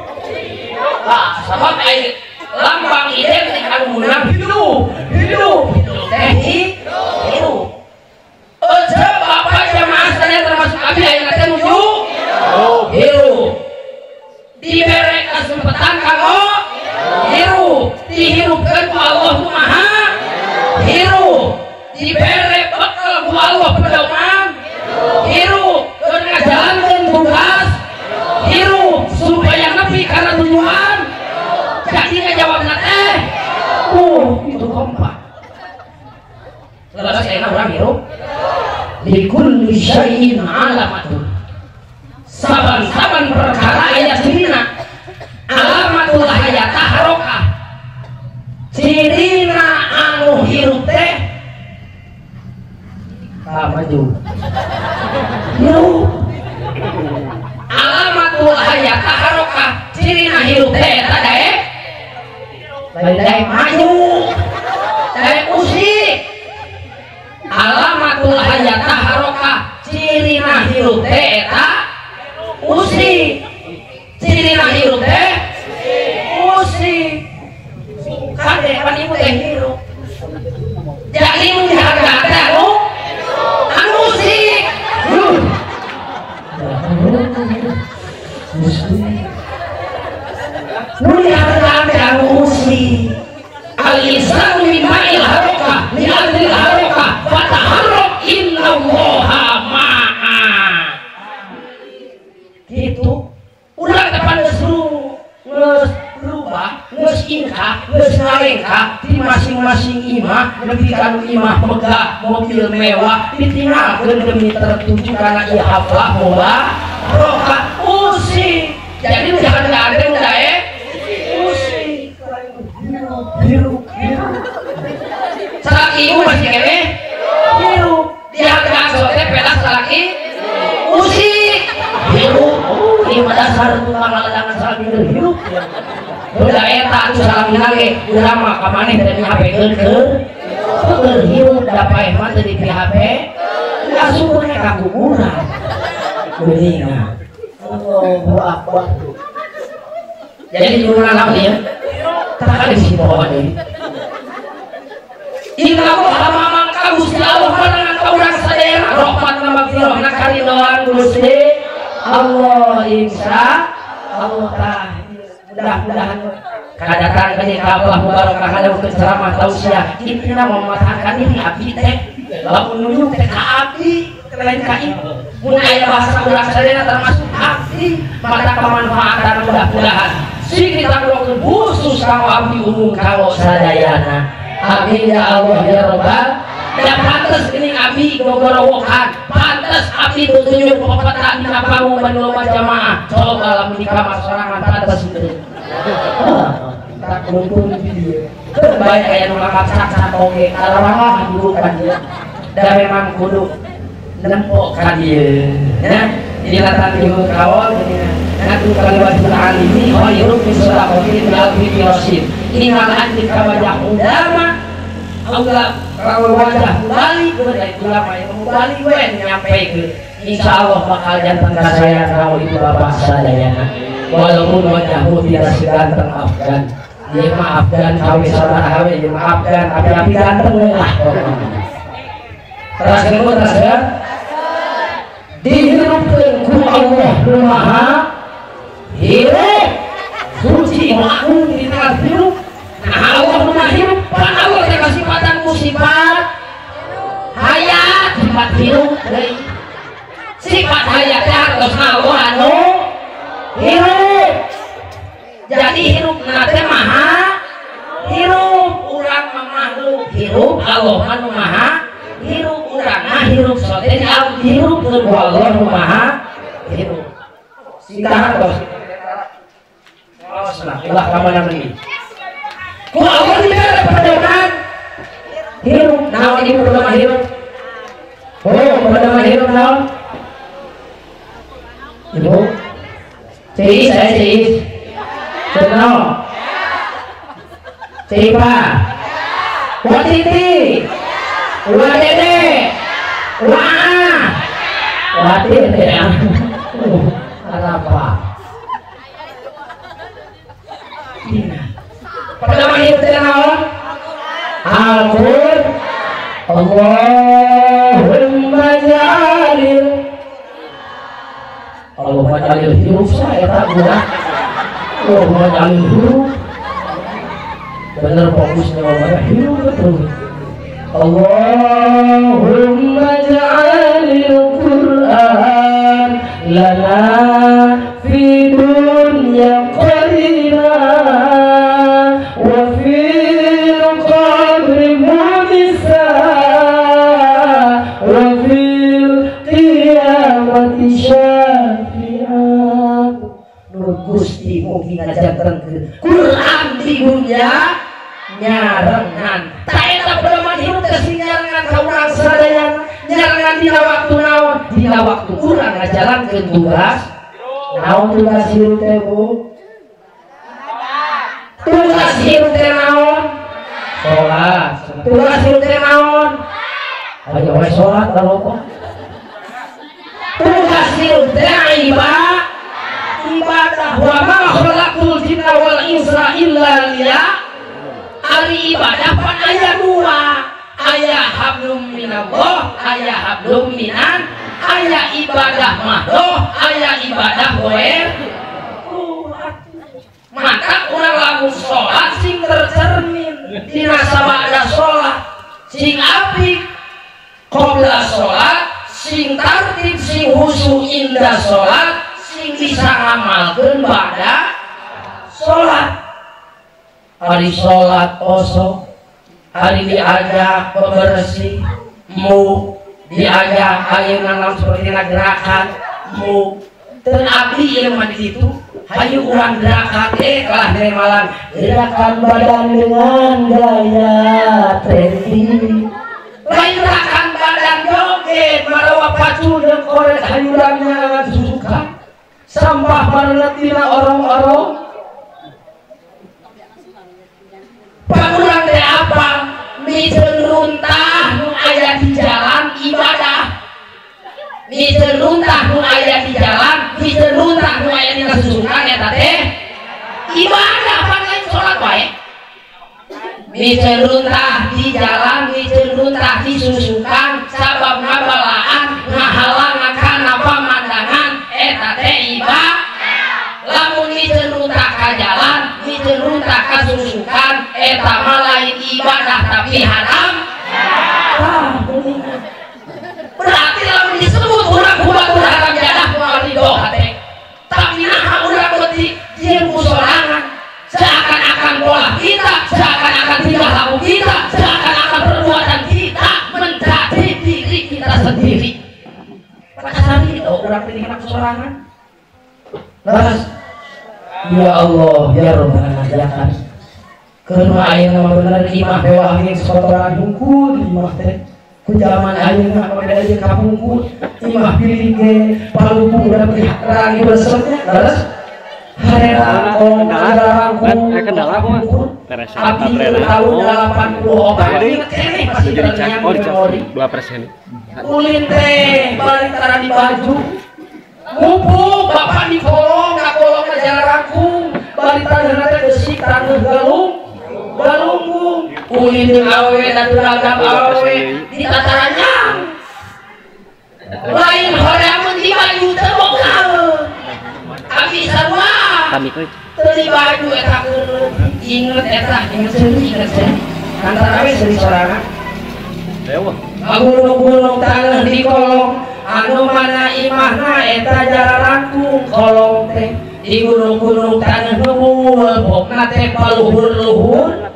Nah, sabab ai lambang identik anu meunang hidup, hidup, teh hidup. Ece bapak jamaah sadaya termasuk abdi ayeuna teh nuju hirup. Dibere kesempatan kanggo hirup, dihirupkeun ku Allah nu maha hirup, dibere bekal ku Allah pedoman hirup, keur ngajalankeun tugas hirup supaya nepi kana tujuan. Jadi ngajawabna teh itu kompak. Leres ayeuna urang hirup. Likulli syai'in alamatun. Saban-saban perkara aya cirina. Alamatul hayata harokah. Cirina anu hirup teh tah maju. Hirup. Alamatul hayata harokah. Cirina hirup teh eta daek lain daek maju, daek usik. Alamatul hayata harokah. Cirina hirup teh eta usik. Cirina hirup teh usik. Kade pan ibu teh hirup. Jadi nu dihargaan teh anu anu usik. Nu dihargaan teh anu usik. Al insanu min ma'il harokah li adlil harokah fataharrok innallaha ma'a. Gitu. Urang teh pan geus rubah, geus ingkah, geus ngalengkah di masing-masing imah, nepi ka nu imah megah, mobil mewah ditinggalkeun demi tertuju kana ieu haflah mubarakah usik. Jadi nu dihargaan teh nu daek usik. Hirup, hirup. Salaki ibu masih keneh hirup. Dihargaan sok teh pelah salaki usik. Hirup. Oh, ieu mah dasar tukang laladangan salaki teu hirup. Udah eta atuh salakina ge urang mah ka maneh teh di-HP-keun keur hirup da paeh mah teu di PHP. Asupna ka kuburan. Geuningan. Allahu akbar. Jadi judulna naon ieu? Tak ada di bawah deui. Inna Allah mangka Gusti Allah menangan ka urang sadayana rahmatna magfirahna karidhoan Gusti Allah insya Allah tah mudah-mudahan kadatang ka Allah mubarakah ngadawukeun ceramah tausiah intina mematahkan diri abdi teh lamun nunjuk teh ka abdi lain ka ibu. Mun aya bahasa urang sadayana termasuk abdi mata kemanfaatan mudah-mudahan sing ditanggung khusus kanggo abdi umum kanggo sadayana. Amin ya Allah ya Rabbal. Da pantes geuning abdi gogorowokan, pantes abdi tutunyuk pepetaan dina panggung bani loba jamaah. Coba lamun di kamar sorangan pantes henteu. Tak kumpul di dieu. Bae aya nu ngakap oge kalarangah hirup ka dieu. Da memang kudu nempok ka dieu. Nya, jadi latan ieu kawal geuningan. Ngaku kaliwat alimi khairum min sadaqatin bi alfi. Ingat anjing ka wajah ulama Allah kalau wajah balik dari ulama yang balik we nyampekeun insyaallah bakal jantan ka saya kau ibu bapak sadayana walaupun wajahmu tidak seganteng Afgan ieu mah Afgan kawe sabaraha we ieu mah Afgan api-api ganteng we lah teraskeun teraskeun dihirupkeun ku Allah nu Maha Hirup suci aku dina hirup. Nah Allah nu Maha Hirup pan Allah teh kasipatan ku sifat hayat sifat hirup deui sifat hayat teh hartosna Allah anu hirup. Jadi hirupna teh maha hirup urang mah makhluk hirup Allah mah nu maha hirup urang mah hirup sote dihirupkeun ku Allah nu maha hirup. Singkat tos lah ulah ka mana deui ku Allah dibere pedoman hirup naon ieu pedoman hirup oh pedoman hirup naon ibu ceis saya ceis naon ceipa wa titi wa dede wa wa tete apa pedoman hirup teh naon Al-Qur'an. Allahumma ja'alil Allahumma ja'alil hirup saya tak guna Allahumma ja'alil hirup bener fokusnya ngomongnya hirup betul. Allahumma ja'alil Qur'an lana fi dunya qarina wa fil qabri munisa wa fil qiyamati syafi'a. Nur Gusti mugi ngajantenkeun Quran di dunya nyarengan. Ta eta pedoman hirup teh sing nyarengan ka urang sadayana, nyarengan dina waktu naon? Dina waktu urang ngajalankeun tugas. Naon tugas hirup teh Bu? Tugas hirup teh naon? Salat. Tugas hirup teh naon? Ayo we salat kalau tugas hirup teh ibadah. Wa ma khalaqtul jinna wal insa illa liya. Ari ibadah pan aya dua, aya hablum minallah, aya hablum minan, aya ibadah mahdoh, aya ibadah goer. Maka urang lamun sholat sing tercermin dina sabada sholat sing apik qabla sholat sing tartib sing khusyuk inda sholat sing bisa ngamalkeun ba'da sholat. Hari sholat osok, hari diajak bebersih mu, diajak ayeuna naon sapertina gerakan mu. Teu abdi ieu mah di ditu, hayu urang gerakan kalah nemalan gerakan badan dengan gaya trending. Lain gerakan badan joget marawa pacul jeung koret hayuran nyangan susukan. Sampah barelet dina orong-orong. Pangurang teh apa? Miceun runtah nu aya di jalan ibadah. Miceun runtah nu aya di jalan, miceun runtah nu aya dina susukan eta teh ibadah pan lain salat wae. Miceun runtah di jalan, miceun runtah di susukan sabab ngabalaan ngahalangan kana pamandangan eta teh ibadah. Lamun miceun runtah ka jalan, miceun runtah ka susukan eta mah lain ibadah tapi haram. Berarti lamun disebut urang ku batur budak teh dihina sorangan. Leres. Ya Allah, ya Rabbana ngajakan. Keur ayeuna mah bener imah mewah jeung sotoran hungkul imah teh. Ku zaman ayeuna mah beda jeung kapungkur. Imah pilih ge palupung udah beli rangi bersepnya. Leres. Harera kolong rangkung. Kendala aku mah. Abdi tahun 84 keneh masih terngiang di memori. 2%. Ulin teh balik tara di baju. Mumpung bapak di kolong, ka kolong jalan rangkung, balik taneuhna teh gesik taneuh galung. Galunggung. Ulin jeung awewe dan beragam awewe di tatarannya. Lain horeamun di baju teu bogaeun. Abi sarua. Teu di baju eta keun. Inget eta, inget seuri, inget seuri. Antara we seuri sorangan. Dewa. Gunung-gunung taneuh di kolong, anu mana imahna eta jararangkung kolong teh. Di gunung-gunung taneuh nungul, bokna teh paluhur-luhur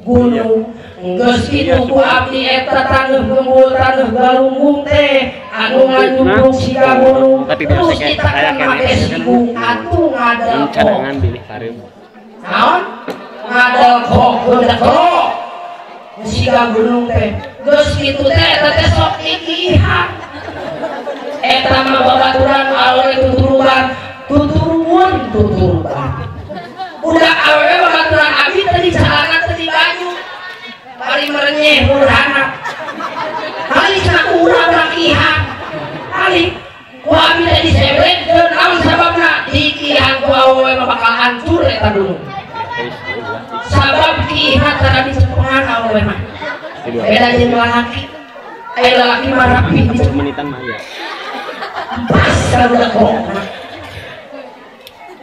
gunung. Geus kitu ku abdi eta taneuh nungul taneuh galunggung teh anu nganyumpung siga gunung. Terus kita kan make sigung atuh ngadel kok. Naon? Ngadel kok budak kok. Siga gunung teh. Geus kitu teh eta teh sok ikihan. Eta mah babaturan awewe tuturuban, tuturun tuturuban. Budak awewe babaturan abdi teh di calana teh di baju. Bari merenyeh murhana. Hali cenah urang rakihan. Hali ku abdi teh disebretkeun naon sababna dikihan ku awewe mah bakal hancur eta gunung. Sabab kihan tara dicepengan awewe mah. Beda jeung lalaki. Aya lalaki mah rapi menitan mah ya. Pas ka budak kok.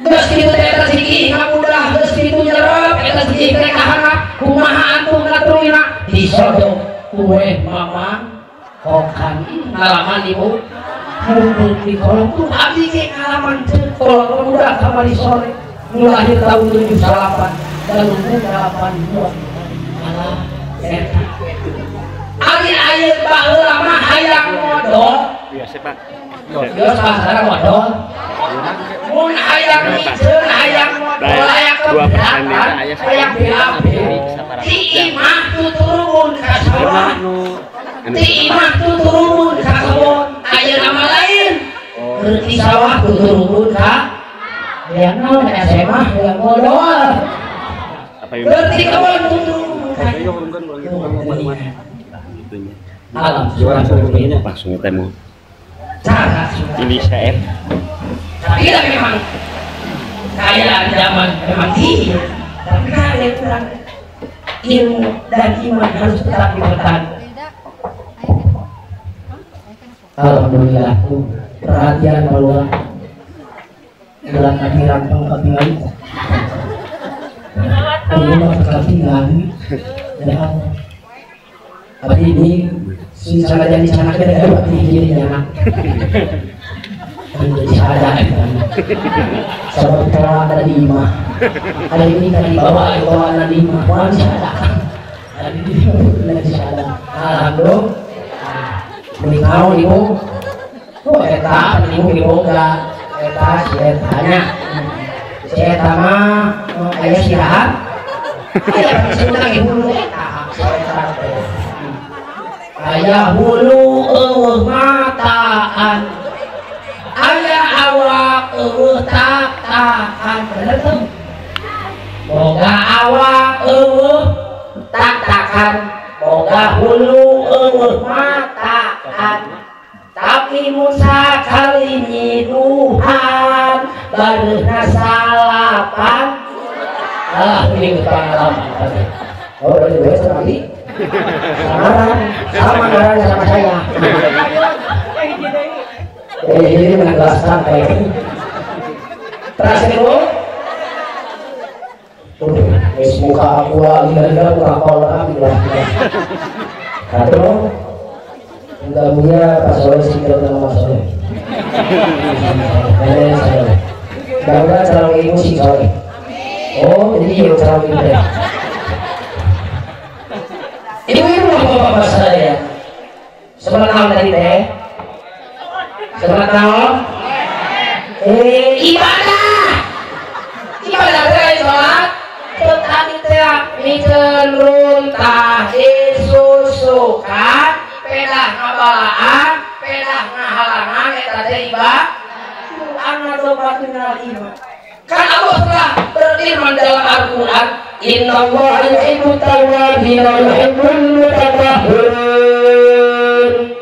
Geus kitu teh eta siki ngamudah, geus kitu nyerep eta siki teh kahanap kumaha antum katrulina disodok kue mama kokan ngalaman ibu mumpung di kolong tuh abdi ge ngalaman ceuk kolong budak kamari sore nu lahir tahun 78 galunggung 82 alah eta ari ayeuna baheula mah hayang modol biasa Pak. Geus pasar modol. Mun hayang miceun hayang modol hayang keberatan hayang BAB. Ti imah tuturun ka sawah. Ti imah tuturun ka kebon. Ayeuna mah lain. Keur di sawah tuturun ka hayang naon SMA hayang modol. Keur di kebon tuturun ka. Alam langsung temu. Cara sudah. Ini saya. Tapi lah memang kaya zaman memang iya. Tapi kaya kurang ilmu dan iman harus tetap dipertahankan. Alhamdulillah, perhatian keluar. Bulan kaki rampung kaki lagi. Ini mah kaki lagi. Ya Allah. Tapi ini sana jadi sana kita dapat jadi anak. Jadi sada. Sebab kalau ada di imah, ada ini kan dibawa bawa ada di imah, wah sada. Ada di imah sada. Alhamdulillah. Meninggal ibu. Oh eta ibu diboga. Eta si etanya. Si eta mah aya sirahat. Aya senang ibu eta. Si eta. Aya hulu eueuh mataan. Aya awak eueuh tak-takan. Bener tuh? Boga awak eueuh tak-takan. Boga hulu eueuh mataan. Tapi Musa kali nyiduhan bareuhna salapan. Ah, ini pengalaman. Oh, berarti gue sekali. Sama ngarannya sama saya. Ini menjelaskan kayak ini. Terakhir itu, wis muka aku lagi-lagi muka kolor aku lah. Satu, enggak punya Pak Soleh sih kalau nama Pak Soleh. Soleh. Mudah-mudahan calon ibu sih Soleh. Oh, jadi iya calon ibu deh. Ibu-ibu bapak-bapak saya, sebelah tahun tadi teh, sebelah tahun. teh mikeun runtah disusukan pedah ngabalaan pedah ngahalangan eta teh ibadah an-nadhofatu minal iman. Kan Allah telah berfirman dalam Al-Qur'an, innallaha yuhibbut tawwabin wa yuhibbul mutatahhirin.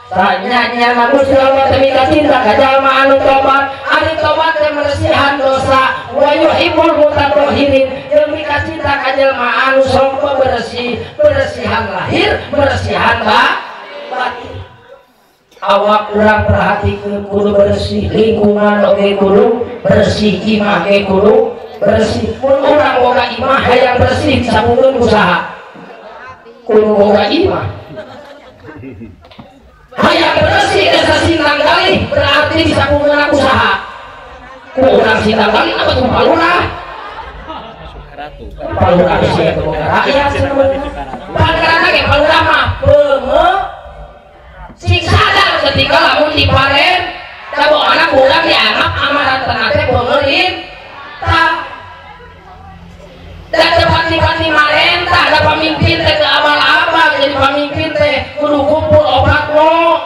Sanyanya Gusti Allah teh mika cinta ka jalma anu tobat, ari tobat teh meresihan dosa, wa yuhibbul mutatahhirin jeung mika cinta ka jalma anu sok bersih, bersihan lahir, bersihan batin. Awak urang perhatikeun kudu bersih, lingkungan oge kudu bersih, imah ge kudu bersih. Mun urang boga imah hayang bersih disambungkeun ku saha? Kudu boga imah. Hayang bersih desa Sindang Galih berarti disambungkeun ku saha? Ku urang Sindang Galih apa tuh palurah? Palurah sih teu boga rakyat sebenarnya. Pangarana ge palurah mah peungeut sing sadar ketika lamun diparen tabo anak urang dianggap amaran teh pemerintah dan tepati-pati marentah ada pemimpin teh ke abal-abal jadi pemimpin teh kudu kumpul obat mo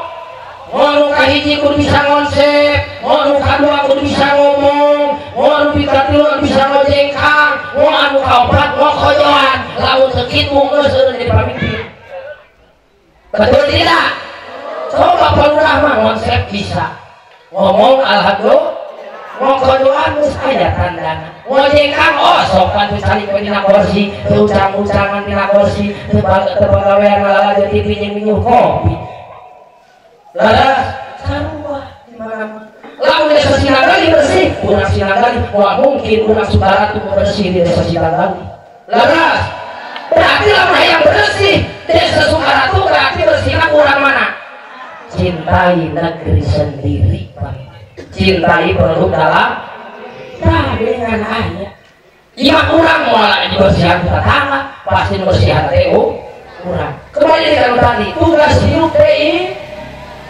nu kahiji kudu bisa ngonsep, mo nu kadua kudu bisa ngomong, mo nu katilu bisa ngojengkang, mo anu kaopat mo kojoan lamun teu kitu geus jadi pemimpin. Betul tidak? Coba palurah mah konsep bisa ngomong alhamdulillah ngokodoan geus aya tandana ngojengkang oh sopan teu calik we dina kursi teu ucang-ucangan dina kursi teu pagawean ngalalajo TV jeung minum kopi laras sarua di mana lamun desa Sindang bersih urang Sindang moal mungkin urang Sukaratu bersih di desa Sindang laras berarti lamun hayang bersih desa Sukaratu berarti bersihna urang mana? Cintai negeri sendiri, cintai produk dalam nah dengan ayah imah kurang moal dibersihan tetangga pasti bersihan TU kurang. Kembali dengan tadi tugas hidup TI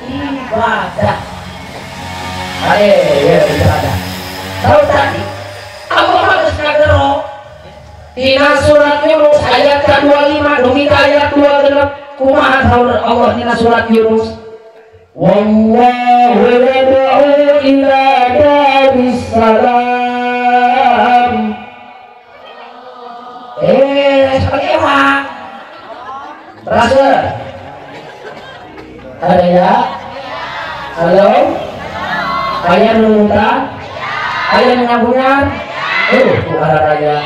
ibadah. Ayo ya ibadah. Tahu tadi Allah harus ngagero dina surat Yunus ayat ke-25 dugi ka ayat 26 kumaha saur Allah dina surat Yunus. Wallahu yad'u ila daris salam. Sekali emang. Rasa. Ada ya? Halo? Ayah nunta? Ayah menyambungan? Ada raya.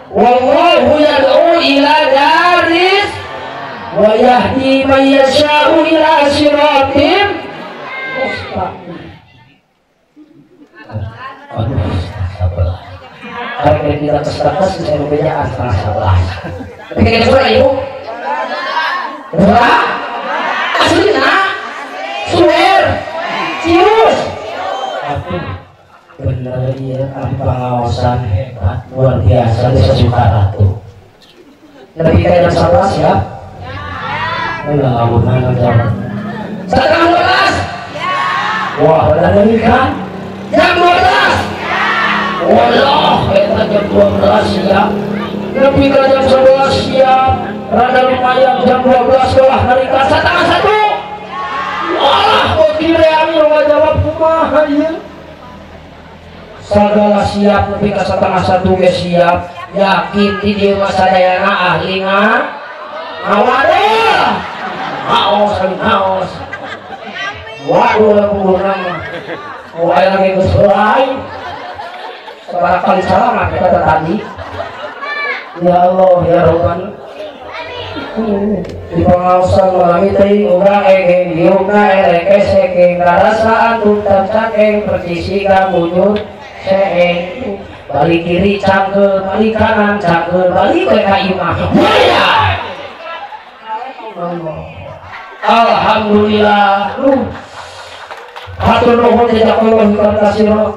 Wallahu yad'u ila daris wa yahdi man yasha'u ila siratim mustaqim. Aduh, sabar. Kalau kita kesalahan bisa berbeda antara salah. Tapi kita suara ibu. Suara? Asli nak? Suwer? Cius? Aduh, bener ya, pengawasan hebat luar biasa desa Sukaratu. Lebih kayak jam 11 ya? Enggak, mana jam 11:30. Wah, benar kan? Jam 12. Walah, kita jam 12 siap. Lebih ke jam 11 siap. Rada lumayan jam 12 sekolah hari ke 12:30. Walah, kira amir jawab kumaha ieu. Segala siap lebih ke 12:30 ge siap. Yakin di dieu mah sadayana ahli ngawadah. Haos kami haos. Waduh lamun mah. Wah lagi geus lain. Sabaraha kali salaman kata tadi. Ya Allah ya Rabban. Di pengawasan malami teh uga egeng diukna elek sekeng karasaan tutam cakeng percisi kabujur seeng balik kiri cangkeul balik kanan cangkeul balik ke ka imah. Waya. Alhamdulillah. Hatur nuhun jazakallahu khairan.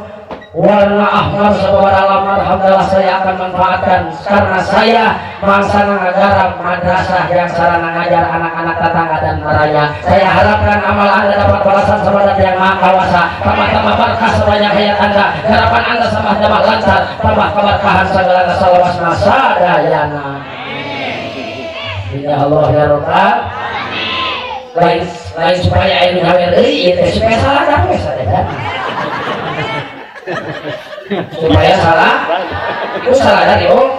Warna ahmar sababara lamar, alhamdulillah saya akan manfaatkan karena saya mangsa ngagarap madrasah yang sarana ngajar anak-anak tetangga dan baraya. Saya harapkan amal Anda dapat balasan sama yang maha kuasa, tambah-tambah berkah sepanjang hayat Anda, harapan Anda tambah-tambah lancar, tambah keberkahan segala salawasna sadayana. Ya Allah ya Rabbal lain lain supaya air nyawer deui ieu teh supaya salah tapi sadayana. Supaya salah itu salah dari om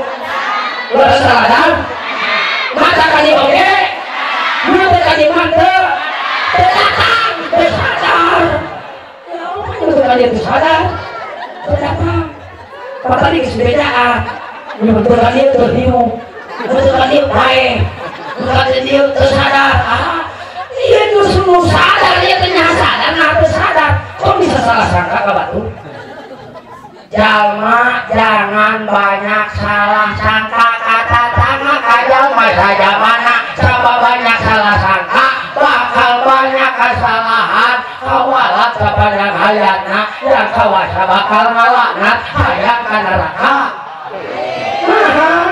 udah salah dan mata kali oke mata kali mata terdatang tersadar ya Allah itu kali itu sadar terdatang padahal ini sebedaan betul kali itu terhiu betul kali baik betul kali itu tersadar ah iya itu semua sadar dia ternyata sadar nah tersadar kok bisa salah sangka ke batu. Jalma jangan banyak salah sangka kata tangan kajalma saja mana sama banyak salah sangka bakal banyak kesalahan kawalat sepanjang hayatna yang kawasa bakal ngalaknat hayang ka neraka. Nah,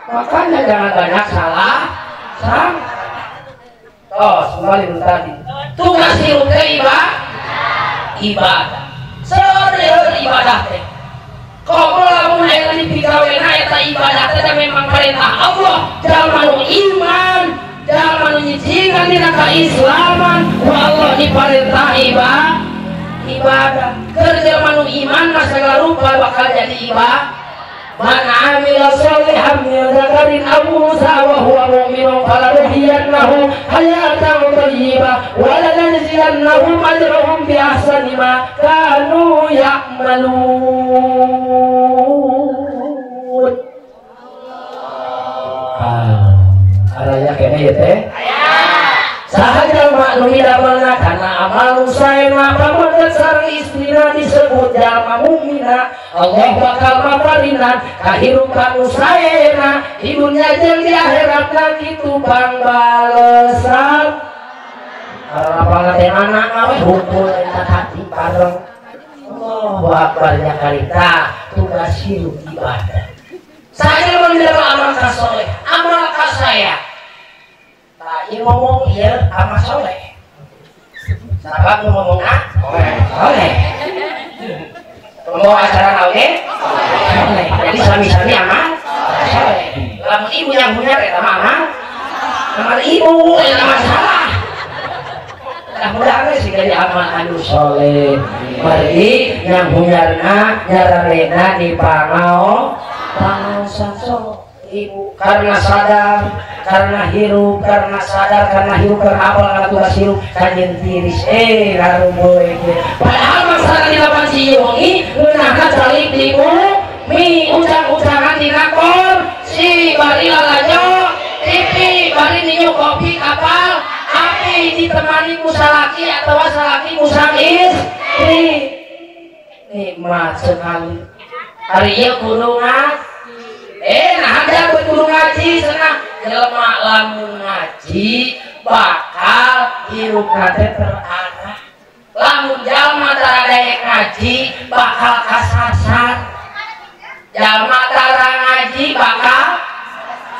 makanya jangan banyak salah sangka. Oh, kembali tadi tugas hirup teh ibadah. Seueur ibadah teh. Komo lamun aya dipigawena eta ibadah teh memang perintah Allah. Jalma nu iman, jalma nu nyicingan dina kaislaman, ku Allah diperintah ibadah. Keur jalma nu iman mah sagala rupa bakal jadi ibadah. Man amila sholihan min dzakarin aw unsa wa huwa mu'minun falanuhyiyannahu hayatan thayyibah wa lanajziyannahum ajrahum bi ahsani ma kanu ya'malun. Ah, araya kene ieu teh? Saha jalma nu midamelna kana amal nu saena pameget sareng istrina disebut jalma mukmina. Allah bakal maparinan kahirupan nu saena di dunya jeung di akhiratna kitu pangbalesan. Arapana teh mana we hukum eta hati bareng. Allahu akbar nya karita tugas hirup ibadah. Saya mun amal ka soleh, amal ka saya. Ieu ngomong ieu amal soleh. Sabab ngomong ah soleh. Ngomong acara oge soleh. Jadi sami-sami amal soleh. Lamun ibu yang punya eta mah amal. Amal ibu eta mah salah. Mudah-mudahan sih jadi amal anu soleh. Margi yang hunyarna nyararena di pangao pangaosan soleh. Ibu karena sadar, karena hirup, karena sadar, karena hirup, karena apal karena tugas hirup kajen tiris karumboy padahal masalah di lapan si wengi ngeunahna calik di bumi ujang-ujangan dina kursi bari lalajo TV bari ninyu kopi kapal api ditemani ku salaki atawa salaki ku sang istri nikmat sekali hari ieu kudu nah ada kudu ngaji senang jelema lamun ngaji bakal hirupna teh terarah lamun jalma tara daek ngaji bakal kasasar jalma tara ngaji bakal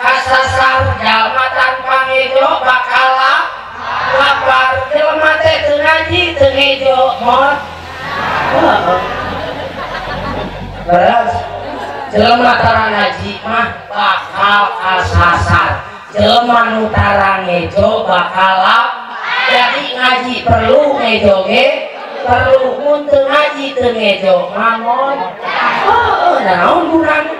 kasasar jalma tanpa ngejo bakal lapar jelema teh teu ngaji teu ngejo mot beres. Jelema tara ngaji mah bakal kasasar jelema nu tara ngejo bakal lapar. Jadi ngaji perlu ngejo ge perlu mun teu ngaji teu ngejo mamon heuh naon gunana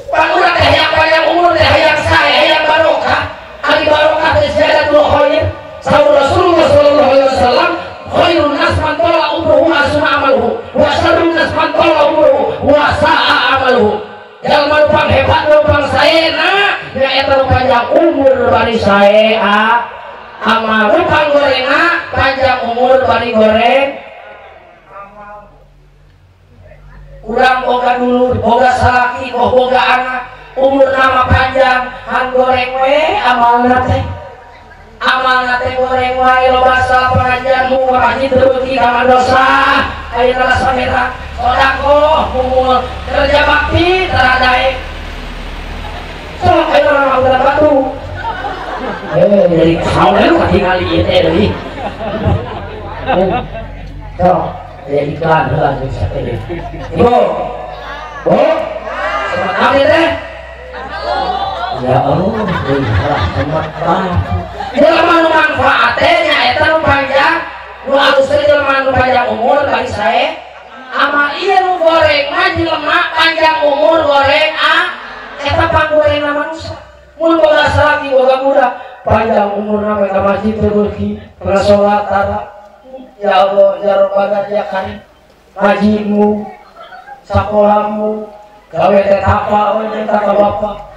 pangurang teh hayang panjang umur teh hayang sae hayang barokah ari barokah teh ziyadatul khair saur Rasulullah sallallahu alaihi wasallam khairun nas man tala umruhu asma amaluhu wa syarrun nas man tala umruhu wa sa'a amaluhu. Jalma nu panghebat nu pangsaena nyaeta nu panjang umur bari sae amal nu panggorengna panjang umur bari goreng amal. Urang boga dulur boga salaki boga anak umur nama panjang han goreng we amalna teh. Amalna teh goreng wae loba salah pengajian mu ka masjid teu beuki ka dosa. Ayeuna rasa merah sedekah mumul kerja bakti tara daek. Sok ayeuna urang batu. Dari kau lu katingali ieu teh deui. Sok aya iklan heula jeung sate. Ibu. Bu. Semangat ieu teh. Ya Allah, semangat banget. Jelema nu manfaat teh nyaeta nu panjang, nu alus teh jelema nu panjang umur bagi sae. Amal ieu nu goreng mah jelema panjang umur goreng ah eta panggorengna manusia. Mun boga salaki boga budak panjang umurna we ka masjid teu beuki, kana salat tara. Ya Allah, ya Rabbana ya Karim. Ngajimu, sakolamu, gawe teh tapa we teh ka bapa.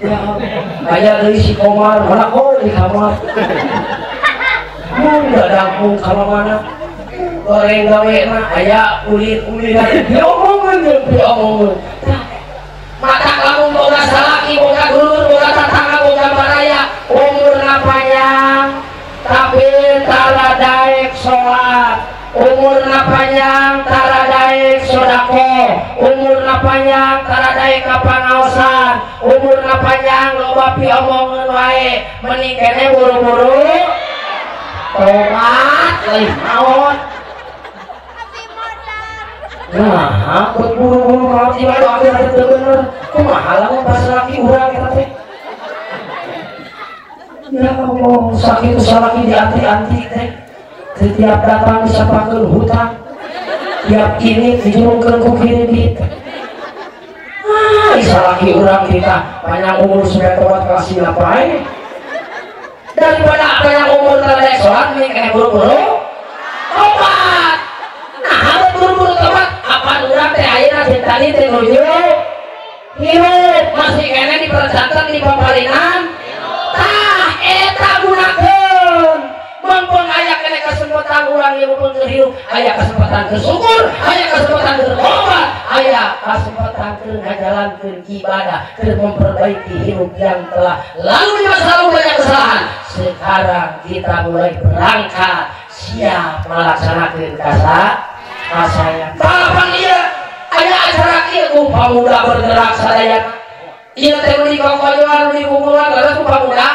Ya Allah, aya deui si Komar, mana kok di kamar. Mun dadangkung ka mana? Goreng gawena aya ulin-ulinan diomongeun jeung diomongeun. Mata lamun boga salaki, boga dulur, boga tatangga, boga baraya, umurna panjang tapi tara daek salat, umurna panjang tara daek sedekah, umurna panjang tara daek ka pangaosan, umurna panjang loba piomongeun wae, mending kene buru-buru tobat leuwih maot. Nah, buru-buru maot ieu mah doa teu bener. Kumaha lamun pas laki urang eta teh? Ya Allah, sakit salaki dianti-anti teh. Setiap datang disapakeun hutang. Tiap ini dijurungkeun ku kredit. Ah, salaki urang kita panjang umur supaya tobat kasih lapai. Daripada panjang umur tara salat mending kene buru-buru tobat. Nah, buru-buru tobat apan urang teh ayeuna tadi teh nuju hirup masih kene dipercanten di paparinan. Tah eta gunakeun mumpung aya kene kesempatan urang ieu mumpung keur hirup, aya kesempatan keur syukur, aya kesempatan keur tobat, aya kesempatan keur ngajalankeun ibadah, keur memperbaiki hirup yang telah lalu di masa lalu banyak kesalahan. Sekarang kita mulai berangkat siap melaksanakan kasayang. Talapan ieu aya acara ieu ku pamuda bergerak sadayana. Ieu teh nu dikokoyoan, nu dikukulan leres ku pamuda.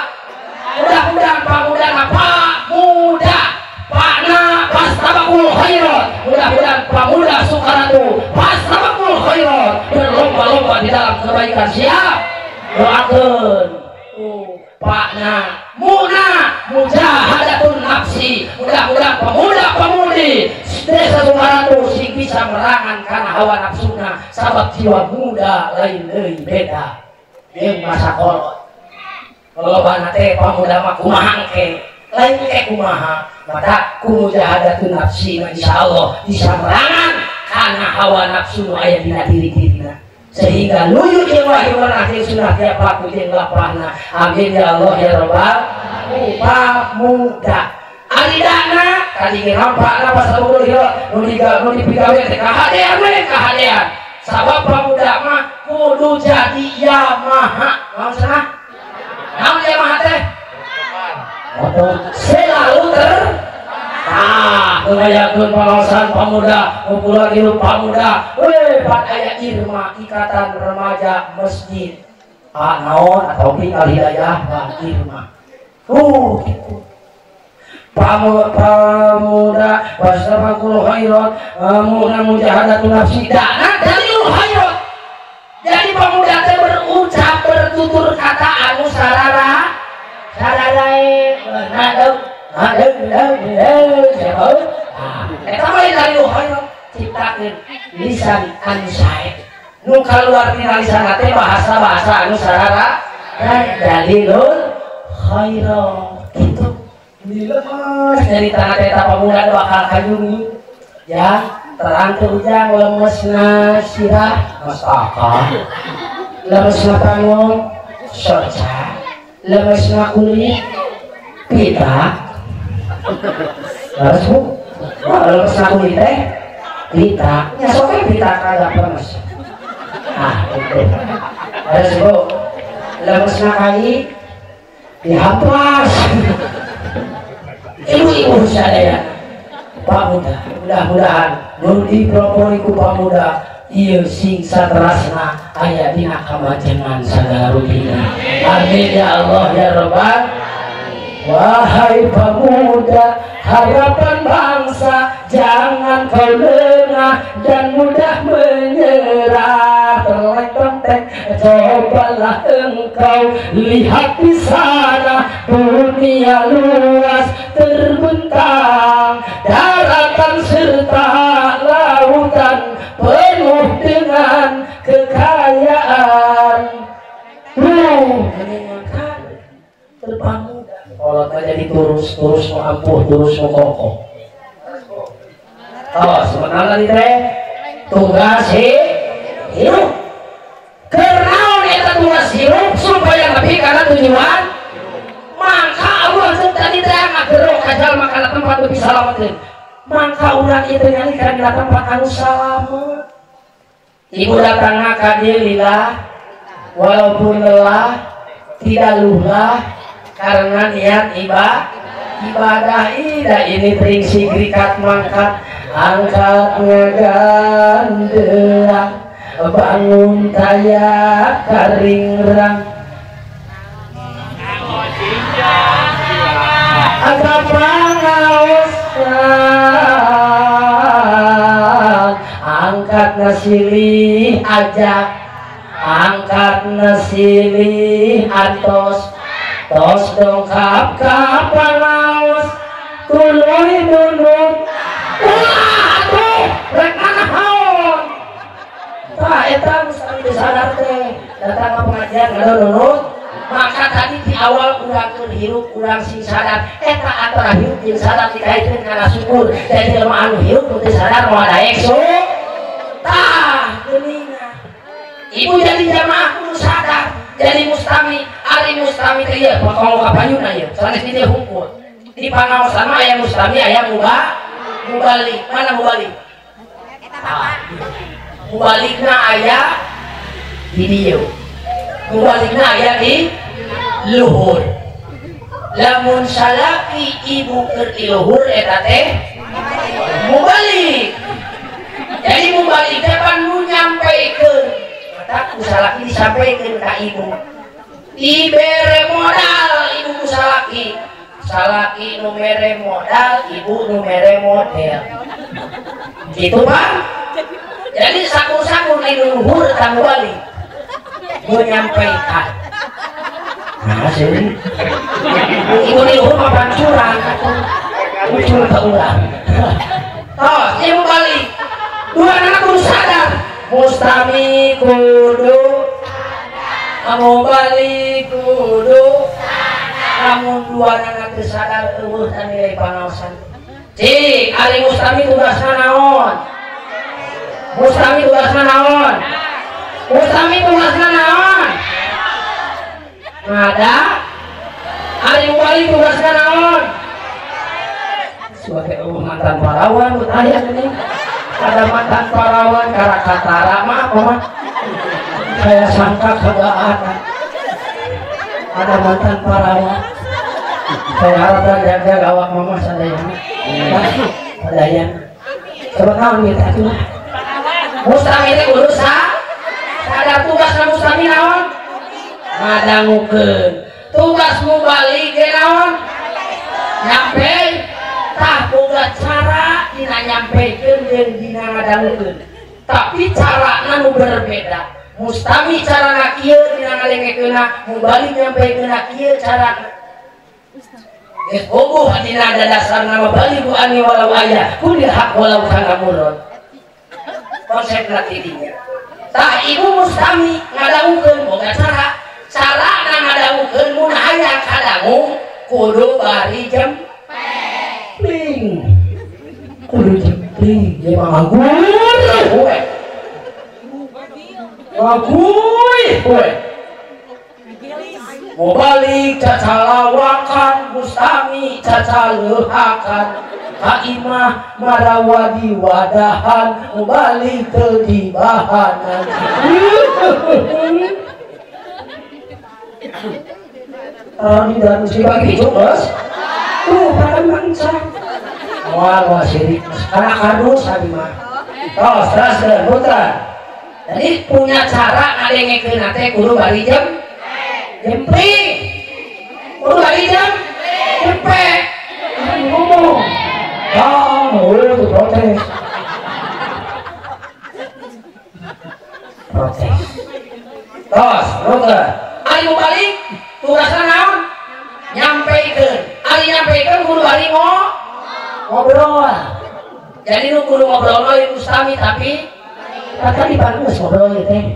Mudah-mudahan pamuda na pamuda pakna pastabaqul khairat. Mudah-mudahan pamuda Sukaratu pastabaqul khairat, berlomba-lomba di dalam kebaikan. Siap doakeun pakna muna mujahadatun nafsi. Mudah-mudahan pemuda-pemudi desa Sukaratu sing bisa merangan kana hawa nafsuna, sabab jiwa muda lain deui beda jeung masa kolot. Lobana teh pamuda mah kumaha engke, lain ke kumaha. Maka ku mujahadatun nafsi insyaallah bisa merangan kana hawa nafsu nu aya dina diri-dirina, sehingga nuju jeung wahyu jeung sunah tiap laku jeung lapahna. Amin ya Allah ya Rabbal pamuda. Aridana tadi ge rampakna pasal beureum nu dipigawe teh kahadean we kahadean. Sabab pamuda mah kudu jadi Yamaha. Naon cenah? Naon Yamaha teh? Motor selalu ter. Tah, ngayakeun pangaosan pamuda, kumpulan hirup pamuda. Weh, pan aya Irma Ikatan Remaja Masjid. Ah, naon atau bi al hidayah wa Irma. Gitu. Pamuda wastabaqul khairat muna mujahadatun nafsi dana dalilul khairat. Jadi pemuda teh berucap bertutur kata anu sarara sararae nadeu nadeu siapa eta mah dalilul khairat. Ciptakeun lisan anu sae nu kaluar tina lisan teh bahasa-bahasa anu sarara dan dalilul khairat gitu. Lemes dari tanah teta pemuda bakal kayungi ya terang ujang lemesna sirah masaka, lemesna pangon soca, lemesna kulit pita, harus bu lemesna kulit teh pita nya sok pita kagak lemes. Ah itu harus bu lemesna kai dihapus. Ibu-ibu sadaya pamuda, mudah-mudahan nu dipelopori ku pamuda ieu sing saterasna aya dina kamajengan sagala rupina. Amin ya Allah ya Rabbal. Wahai pemuda harapan bangsa, jangan kau lengah dan mudah menyerah. Terlek-tek, cobalah engkau lihat di sana, dunia luas terbentang, daratan serta lautan penuh dengan kekayaan. Menyenangkan terbangun. Kalau jadi terus mau ampuh, terus mau kokoh. Oh, sebenarnya tadi teh tugas hirup. Kenaon eta tugas hirup supaya lebih karena tujuan. Maka Allah tadi teh ngagerok ka jalma kana tempat lebih salameteun. Maka urang ieu teh nyalika dina tempat anu salamet. Ibu datangna ka dieu lillah, walaupun lelah, tidak lulah, karena niat ibadah. Ida ini prinsip grikat mangkat angkat ngagandeang bangun kaya karingrang angkat pangaosan angkat nasilih ajak angkat nasilih antos tos dongkap ka pangaos tuluy nunut ulah atuh rek nanaon tah eta geus teu sadar teh datang ka pengajian ngadon nunut. Maka tadi di awal urang keur hirup urang sing sadar eta antara hirup jeung sadar dikaitkeun kana syukur. Jadi jelema anu hirup teu sadar moal daek syukur. Tah geuningan ibu jadi jamaah kudu sadar jadi mustami. Ari mustami teh ieu potong ka panyuna ieu sanes di dieu hungkul di pangaosan mah aya mustami aya mubalik. Mana mubalik? Mubalikna aya di dieu, mubalikna aya di luhur. Lamun salaki ibu keur di luhur eta teh mubalik. Jadi mubalik teh pan nu nyampeukeun mata ku salaki disampaikan ka ibu, dibere modal ibu ku salaki, salaki nu mere modal, ibu nu mere model, gitu Pak. Jadi sakur-sakur di luhur tamu balik menyampaikan. Nah sih ibu di luhur mah pancuran muncul ke urang. Toh ibu balik dua anak kudu sadar mustami kudu kamu balik kudu lamun dua anak teu sadar eueuh nilai pangaosan. Cik ari mustami tugasna naon? Mustami tugasna naon? Mustami tugasna naon? Ngada. Ari mubalik tugasna naon? Sebagai mantan parawan aya geuning. Ada mantan parawan karakatara mah mah. Saya sangka kagak ada. Ada mantan parawan. Saya harap jaga awak mama sadayana. Sadayana. Coba naon minta atuh. Mustami teh kudu sadar tugasna mustami naon? Ngadangukeun. Tugas mubalik ge naon? Nyampe. Tah boga cara dina nyampekeun jeung dina ngadangukeun. Tapi carana nu berbeda. Mustami carana kieu dina ngadengekeunna, mubalik nyampekeunna kieu carana. Geus bogoh dina dasarna mah balik ani walau aya, kulil haq walau kana murad. Konsepna tidinya. Tah ibu mustami ngadangukeun boga cara. Carana ngadangukeun mun aya kadangu kudu bari jempling. Kudu jempling ieu mah ngagur we. Ngaguy we. Mubalik cacalawakan mustami cacaleuhakan ka imah marawa di wadahan mubalik teu dibahanan. Tadi dan musibah gitu bos. Tuh pada mangsa. Moal moal sirik. Karena kardus abi mah. Oh, terus putra. Jadi punya cara ngadengekeun teh kudu bari jem jempling. Kudu bari jem jempe. Ngomong. Ah, itu protes. Protes. Terus, putra. Ari balik tugasna naon? Nyampeikeun. Ari nyampeikeun kudu bari ngobrol. Jadi nu kudu ngobrol mah mustami tapi kan di Bandung geus ngobrol ieu teh.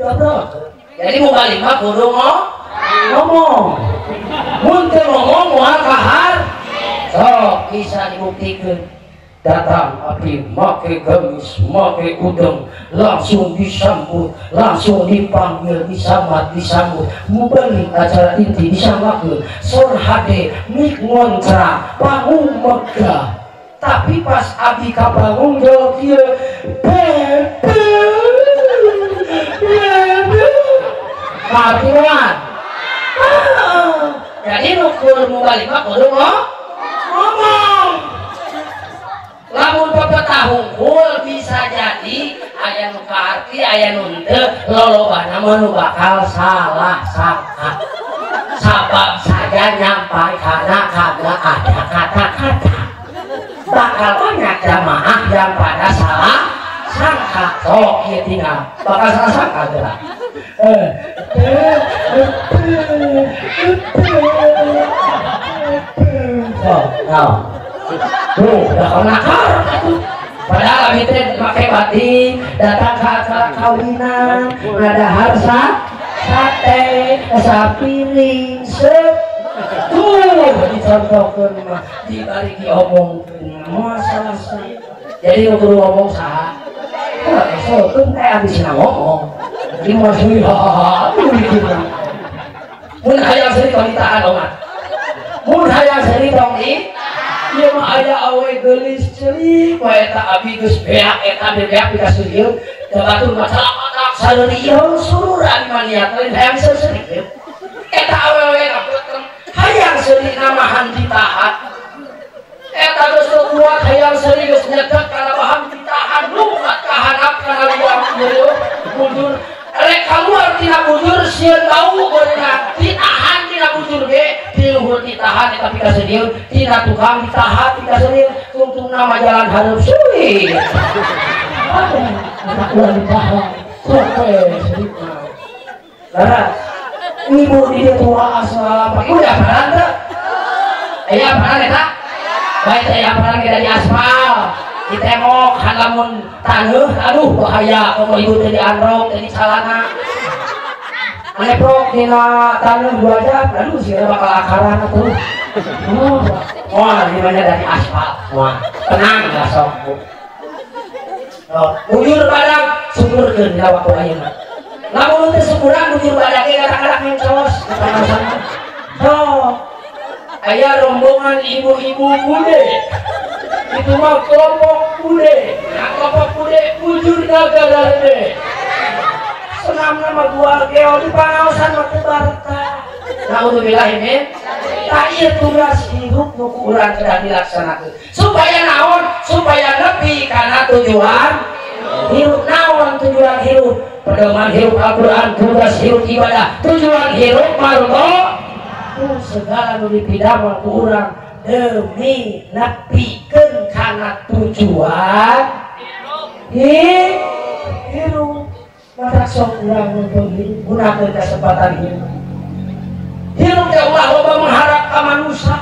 Ngobrol. Jadi mau balik mah kudu ngomong. Mun teu ngomong moal kahar. Sok bisa dibuktikan. Datang abdi make gamis, make udeng, langsung disambut, langsung dipanggil, disambat, disambut. Mubalik acara inti disamakeun, sor hade mik ngontra, panggung megah. Tapi pas abdi kabangung jauh kieu, bebe, bebe, kapian. Jadi nukur mubalik mah kudu ngomong. Lamun pepetah hungkul bisa jadi aya nu kaarti aya nu henteu, lolobana mah nu bakal salah sangka. Sabab saja nyampai karena kagak ada kata-kata. Bakal banyak jamaah yang pada salah sangka. Sok ieu tinggal bakal salah sangka geura. Oh, nah. Tuh, udah nakar atuh. Padahal abdi teh make batik, datang ke acara kawinan, ngadahar sate, sapiring, sep. Tuh, dicontohkeun mah, dibari diomongkeun mah salah. Jadi nu kudu ngomong saha? Heuh, sokeun teh abdi sina ngomong. Jadi moal seuri hahaha, aduh gitu. Mun hayang seuri tong ditahan omat. Mun hayang seuri tong di ieu mah aya awe geulis ceurik wae eta abi geus beak eta beak pikaseurieun da batur masalah sareurieun sururan mah niat lain hayang seuri eta awewe ngapeuteun hayang seuri namahan ditahan eta geus kuat hayang seuri geus nyedek kana bahan ditahan lumat ka handap kana luang bujur rek kaluar tina bujur sieun bau beurang ditahan tina bujur ge di luhur ditahan eta pikaseurieun tina tukang ditahan pikaseurieun tungtungna mah jalan hareup sulit eta ulah ditahan sok we seuri mah lara ibu di dieu tua asal udah apaan teu aya apaan eta bae teh apaan ge dari aspal ditembok lamun taneuh aduh bahaya komo ibu teh dianrok teh disalana aneprok dina taneuh 2 jam aduh sieun bakal akaran atuh. Wah gimana dari aspal wah tenang lah sok bujur badak syukurkeun dina waktu ayeuna lamun teu syukuran bujur badak ge katak-katak mencos sok aya rombongan ibu-ibu bude itu mah kelompok bude, nah kelompok bude bujur naga deh senam nama dua geo di pangaosan mah teu barta. Naudzubillah min tak ieu tugas hirup nu ku urang kedah dilaksanakeun supaya naon, supaya nepi kana tujuan hirup. Naon tujuan hirup? Pedoman hirup Al-Qur'an, tugas hirup ibadah, tujuan hirup marto segala nu dipidamel ku urang demi nepikeun kana tujuan hirup. Maka sok urang hirup gunakeun kesempatan hirup. Hirup teh ulah loba mengharap ka manusia,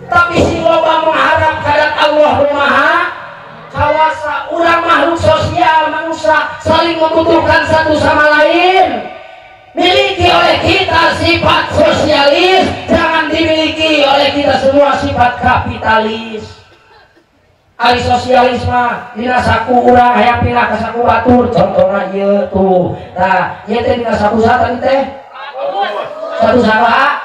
tapi si loba mengharap ka Allah nu Maha Kawasa. Urang makhluk sosial manusia saling membutuhkan satu sama lain. Miliki oleh kita sifat sosialis, jangan dimiliki oleh kita semua sifat kapitalis. Ari sosialis mah dina saku urang hayang pindah ka saku batur, contohna ieu tuh. Nah, ieu teh dina saku saha tadi teh? Satu saha?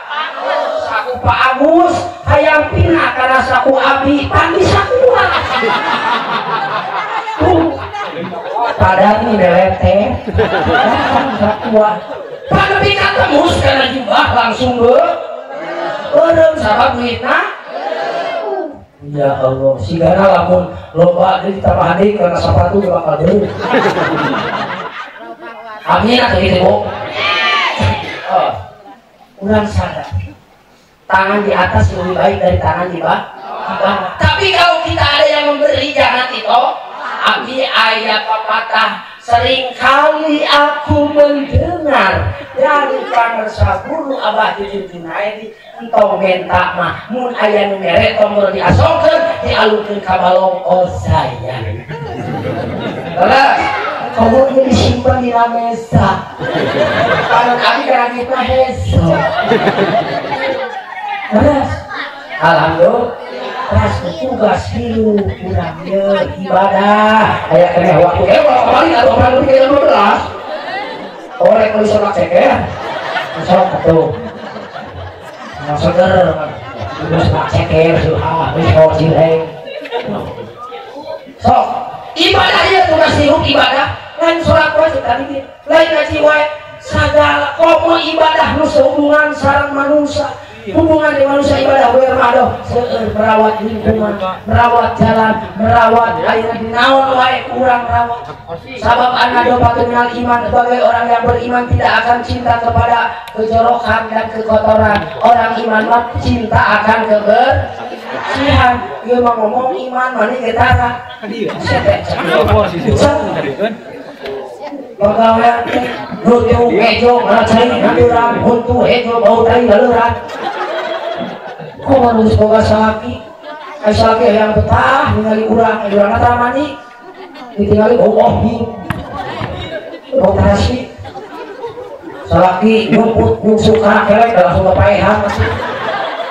Saku Pak Agus hayang pindah kana saku abi, pan di saku. Tuh. Padahal ini melete. Saku. Panepi katemus kana jubah langsung beureum sabab duitna Ya Allah, sigana lamun loba deui ditambahan deui karena sapatu bakal deui. Amin atuh kitu Bu. Oh. Urang sadar. Tangan di atas lebih baik dari tangan di bawah. Tapi kalau kita ada yang memberi jangan itu. Abi ayat pepatah, seringkali aku mendengar dari pangersa guru Abah Jujun Junaidi entong menta mah mun aya nu mere tong diasongkeun dialungkeun ka balong osaya. Terus komo disimpan di mesa. Kalau abi kana kita heso. Terus alhamdulillah terus tugas hirup urang ye ibadah aya keneh waktu kembali atau orang lebih ke 15 orek meuli sholat ceker sok atuh seger geus sholat ceker suha geus cileng sok ibadah ieu tugas hirup ibadah lain sholat wae tadi ge lain ngaji wae sagala komo ibadah nu sehubungan sareng manusia. Hubungan dengan manusia ibadah bermadoh seueur merawat lingkungan, merawat jalan, merawat air naon wae kurang rawat. Sabab anadopatun minal iman, sebagai orang yang beriman tidak akan cinta kepada kejorokan dan kekotoran. Orang iman mah cinta akan kebersihan. Ieu mah ngomong iman mani getara. Pegawai huntu hejo ngacai ngaleuran, huntu hejo bau tai ngaleuran. Kok manusia boga salaki? Ai salaki hayang betah ningali urang, urang tara mandi. Ditingali bau ohing. Bau tarasi. Salaki nyumput nyungsuk kana kelek langsung kepaehan.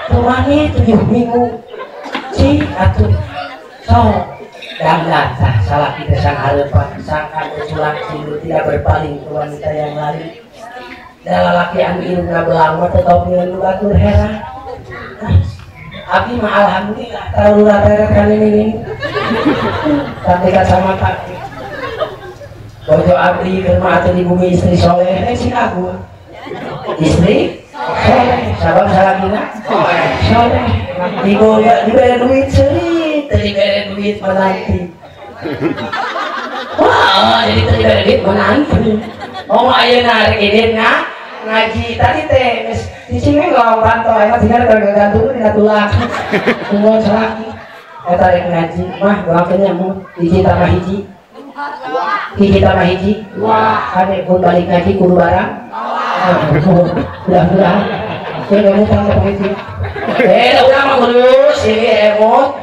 Teu mandi 7 minggu. Cing atuh. Sok dandan tah salaki teh sang hareupan sangkan uculan cindu tidak berpaling ke wanita yang lain. Da lalaki anu irungna belang mah teu tau nu batur heran. Abi mah alhamdulillah terlalu rata-rata kan ini tapi kacamata bojo abdi keur mah atuh di bumi istri soleh sih aku istri soleh sabab salakina soleh digoya dibere duit seurit teu dibere duit menanti wah jadi teu dibere duit menanti oh ayeuna rek idin ngaji tadi teh geus cicing ngomong panto eta tinggal tergantung dina tulang tunggu salaki eta rek ngaji mah doakeun nya mun hiji tambah hiji hiji tambah hiji kade pun balik ngaji kudu barang udah-udah kowe ngomong tambah hiji urang mah kudu sini emot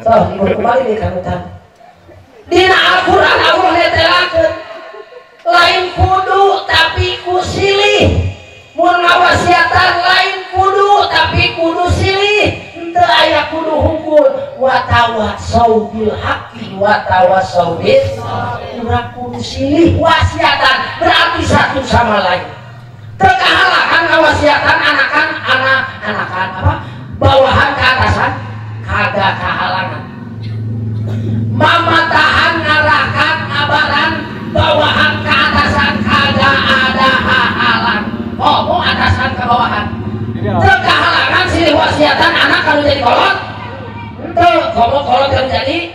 sok ibu kembali di kamutan dina Al-Qur'an Allah netelakeun lain kudu tapi kusilih mun ngawasiatan lain kudu tapi kudu silih henteu aya kudu hungkul wa tawasau bil haqqi wa tawasau bis urang kudu silih wasiatan berarti satu sama lain teu kahalangan ngawasiatan anakan anak anakan apa bawahan ke atasan kagak kahalangan mamatahan ngarakan ngabaran bawahan ke atasan kagak ada halang. Oh, atasan ke bawahan. Teu kahalangan silih wasiatan anak kalau jadi kolot. Teu komo kolot kalau jadi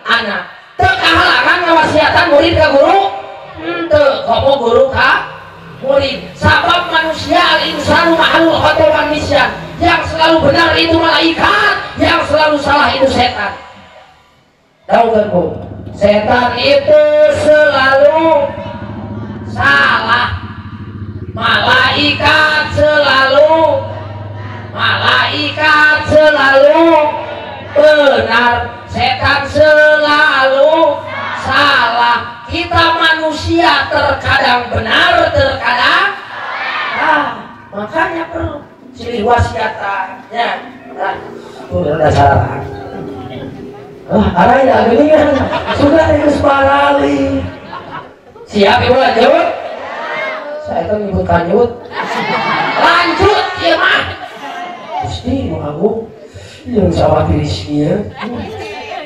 anak. Teu kahalangan ngawasiatan murid ke guru. Teu komo guru ka murid. Sabab manusia al-insanu mahalul khata wan nisyan. Yang selalu benar itu malaikat, yang selalu salah itu setan. Tahu kan, Bu? Setan itu selalu salah, malaikat selalu, malaikat selalu benar, setan selalu salah. Kita manusia terkadang benar, terkadang makanya perlu silih wasiatannya. Nah, udah salah. Wah, arah ya gini kan sudah harus parali. Siap ibu lanjut? Saya tuh nyebut lanjut. Lanjut ya mah. Gusti mau aku yang sawah tirisnya.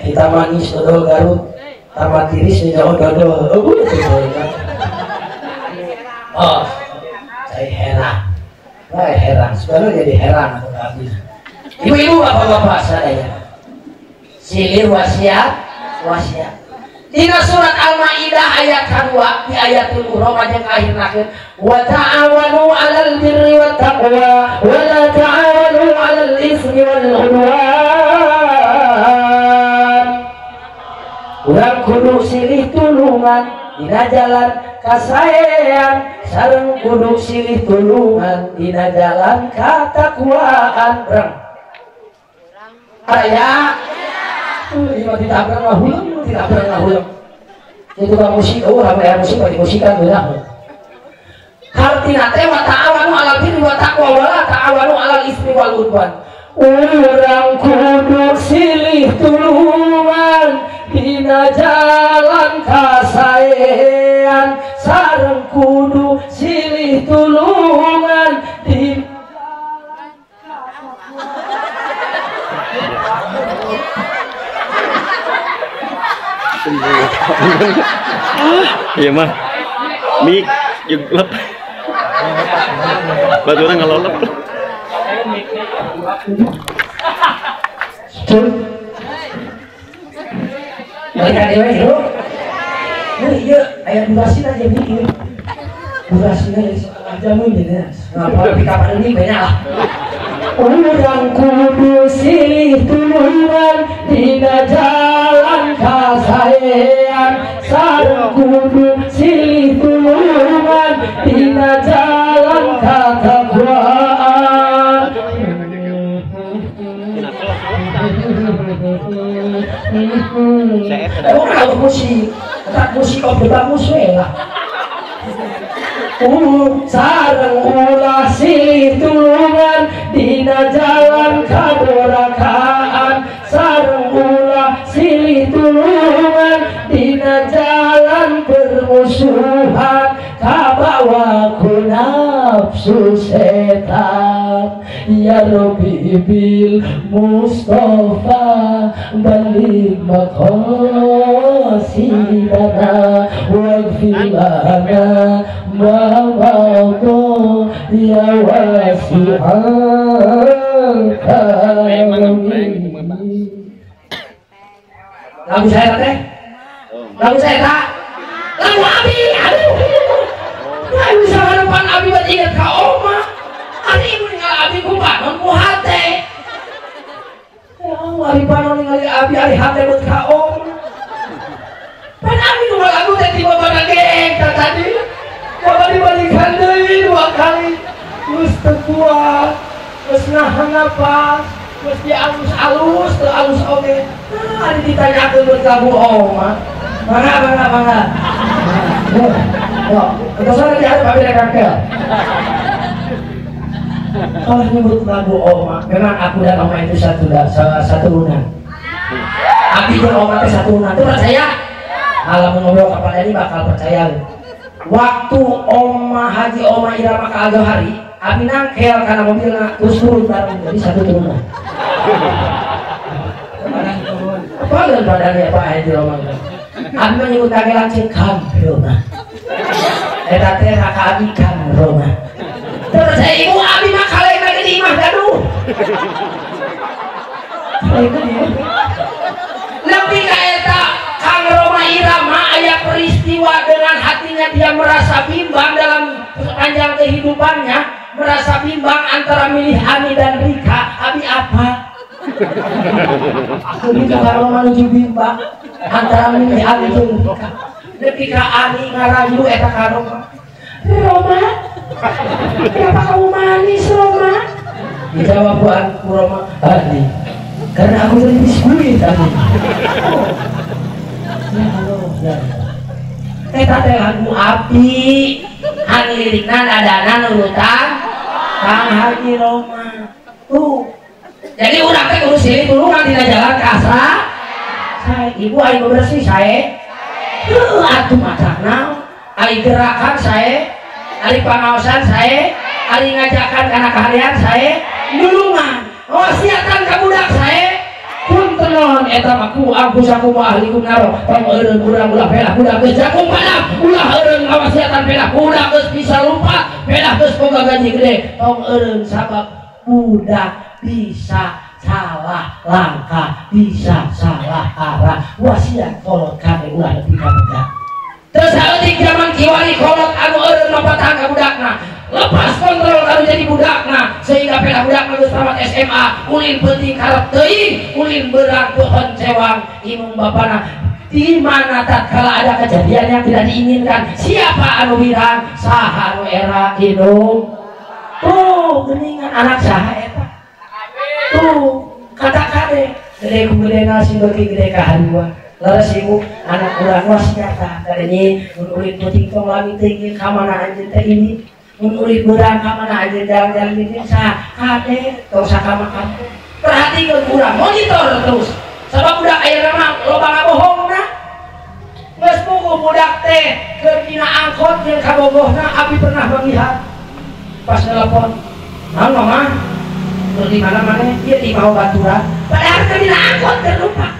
Kita manis dodol Garut, tamat tiris jauh dodol. Oh, saya heran. Saya heran. Sebenarnya jadi heran aku habis. Ibu-ibu bapak-bapak sadaya. Silih wasiat wasiat. Dina surat Al-Maidah ayat kedua di ayatul Ukhra jeung akhir-akhir wa ta'awanu 'alal birri wat taqwa wa la ta'awanu 'alal ismi wal 'udwan. Urang kudu silih tulungan dina jalan kasaean sareng kudu silih tulungan dina jalan katakwaan. Urang aya ieu ditabrak lah huleng, ditabrak lah huleng. Itu tukang musik, oh ramai musik, bagi musikan geura. Hartina teh wa ta'awanu 'alal birri wa taqwa wa la ta'awanu 'alal ismi wal 'udwan. Urang kudu silih tulungan dina jalan kasaean sareng kudu silih tulungan di iya mah mik jeglep baturang ngelolep. Iya, ayat durasi aja mikir. Durasinya setengah jam ini ya. Ngapa di kapan ini banyak lah. Urang kudu silih tulungan dina jalan kasaean sareng kudu silih tulungan dina jalan katakwaan. Oh, kalau musik, tak musik kok bagus we lah. Sareng ulah silih tulungan dina jalan kadorakaan sareng ulah silih tulungan dina jalan permusuhan kabawa ku nafsu setan. Ya Rabbi bil Mustafa balik maqasidana waghfir lana ma madha ya wasi'al karami. Lagu saya teh? Lagu saya tak? Lagu Abi, aduh. Nah, bisa harapan Abi buat ingat ka oma. Ari ibu ningali Abi ku panon ku hate. Ya Allah, ari panon ningali Abi ari hate buat ka oma. Pan Abi nu lagu teh tiba mana geng tadi. Bapak dibalikan deui dua kali. Geus teu kuat, geus nahan napas, geus dialus-alus, teu alus oge. Nah, ari ditanyakeun buat lagu oma. Mangga, mangga, mangga. Loh, keterusan nanti ada Pak Beda Kangkel. Kalau nyebut lagu oma, memang aku dan oma itu satu turunan. Abi dan oma itu satu turunan. Itu percaya? Kalau ngobrol kepada ini bakal percaya. Waktu oma Haji Oma Irama ke Al-Jauhari, Abi nangkel karena mobilnya terus turun bareng, jadi satu turunan. Apa dengan badannya Pak Haji Oma? Abi menyebut kaki langsung Kang Roma. Eta teh raka Abi Kang Roma. Terus saya ibu Abi mah kaleng lagi di imah gaduh. Lebih ka eta Kang Roma Irama aya peristiwa dengan hatinya dia merasa bimbang dalam sepanjang kehidupannya, merasa bimbang antara milih Ani dan Rika. Abi apa? Aku juga kalau menuju bimbang antara milih Ani dan Rika. Ketika Ani ngarayu eta ka Roma. Roma, kenapa kamu manis Roma? Dijawab ku Roma, Ani, karena aku beli biskuit Ani. Oh. Ya Allah, ya. Eta teh lagu Abi, Ani lirikna dadana nurutan Kang Haji Roma. Tuh. Jadi urang teh kudu silih tulungan dina jalan ka asra. Sae ibu aing bebersih sae. Heuh atuh matakna, ari gerakan sae, ari pangaosan sae, ari ngajakan kana kaharian sae, nulungan, wasiatan ka budak sae. Puntenon eta mah ku angkusakum wa ahlikum naro. Tong eureun urang ulah pelah budak geus jagung padam, ulah eureun ngawasiatan pelah budak geus bisa lupa, pelah geus boga gaji gede. Tong eureun sabab budak bisa salah langkah, bisa salah arah. Wasiat kolot kami ulah nepi ka budak. Teu saeutik zaman kiwari kolot anu eureun lompatan ka budakna, lepas kontrol anu jadi budakna sehingga peda budakna geus tamat SMA, ulin peuting karep teuing, ulin beurang pohon cewang inung bapana. Di mana tatkala ada kejadian yang tidak diinginkan, siapa anu wirang, saha anu era inung. Tuh geningan anak saha eta. Tuh kata kade gede ku gede nasi beuki gede ka harua. Leres ibu anak urang wasiat kadenya mun ulin peuting tong lami teuing ka mana anjeun teh ini, mun ulin beurang ka mana anjeun jalan-jalan di desa kade tong sakama kampung. Perhatikeun urang monitor terus. Sabab budak ayeuna mah loba ngabohongna. Geus puguh budak teh keur dina angkot jeung kabogohna abi pernah melihat pas telepon, "Naon mama? Keur di mana maneh?" "Ieu di imah babaturan." Padahal keur dina angkot keur lupa.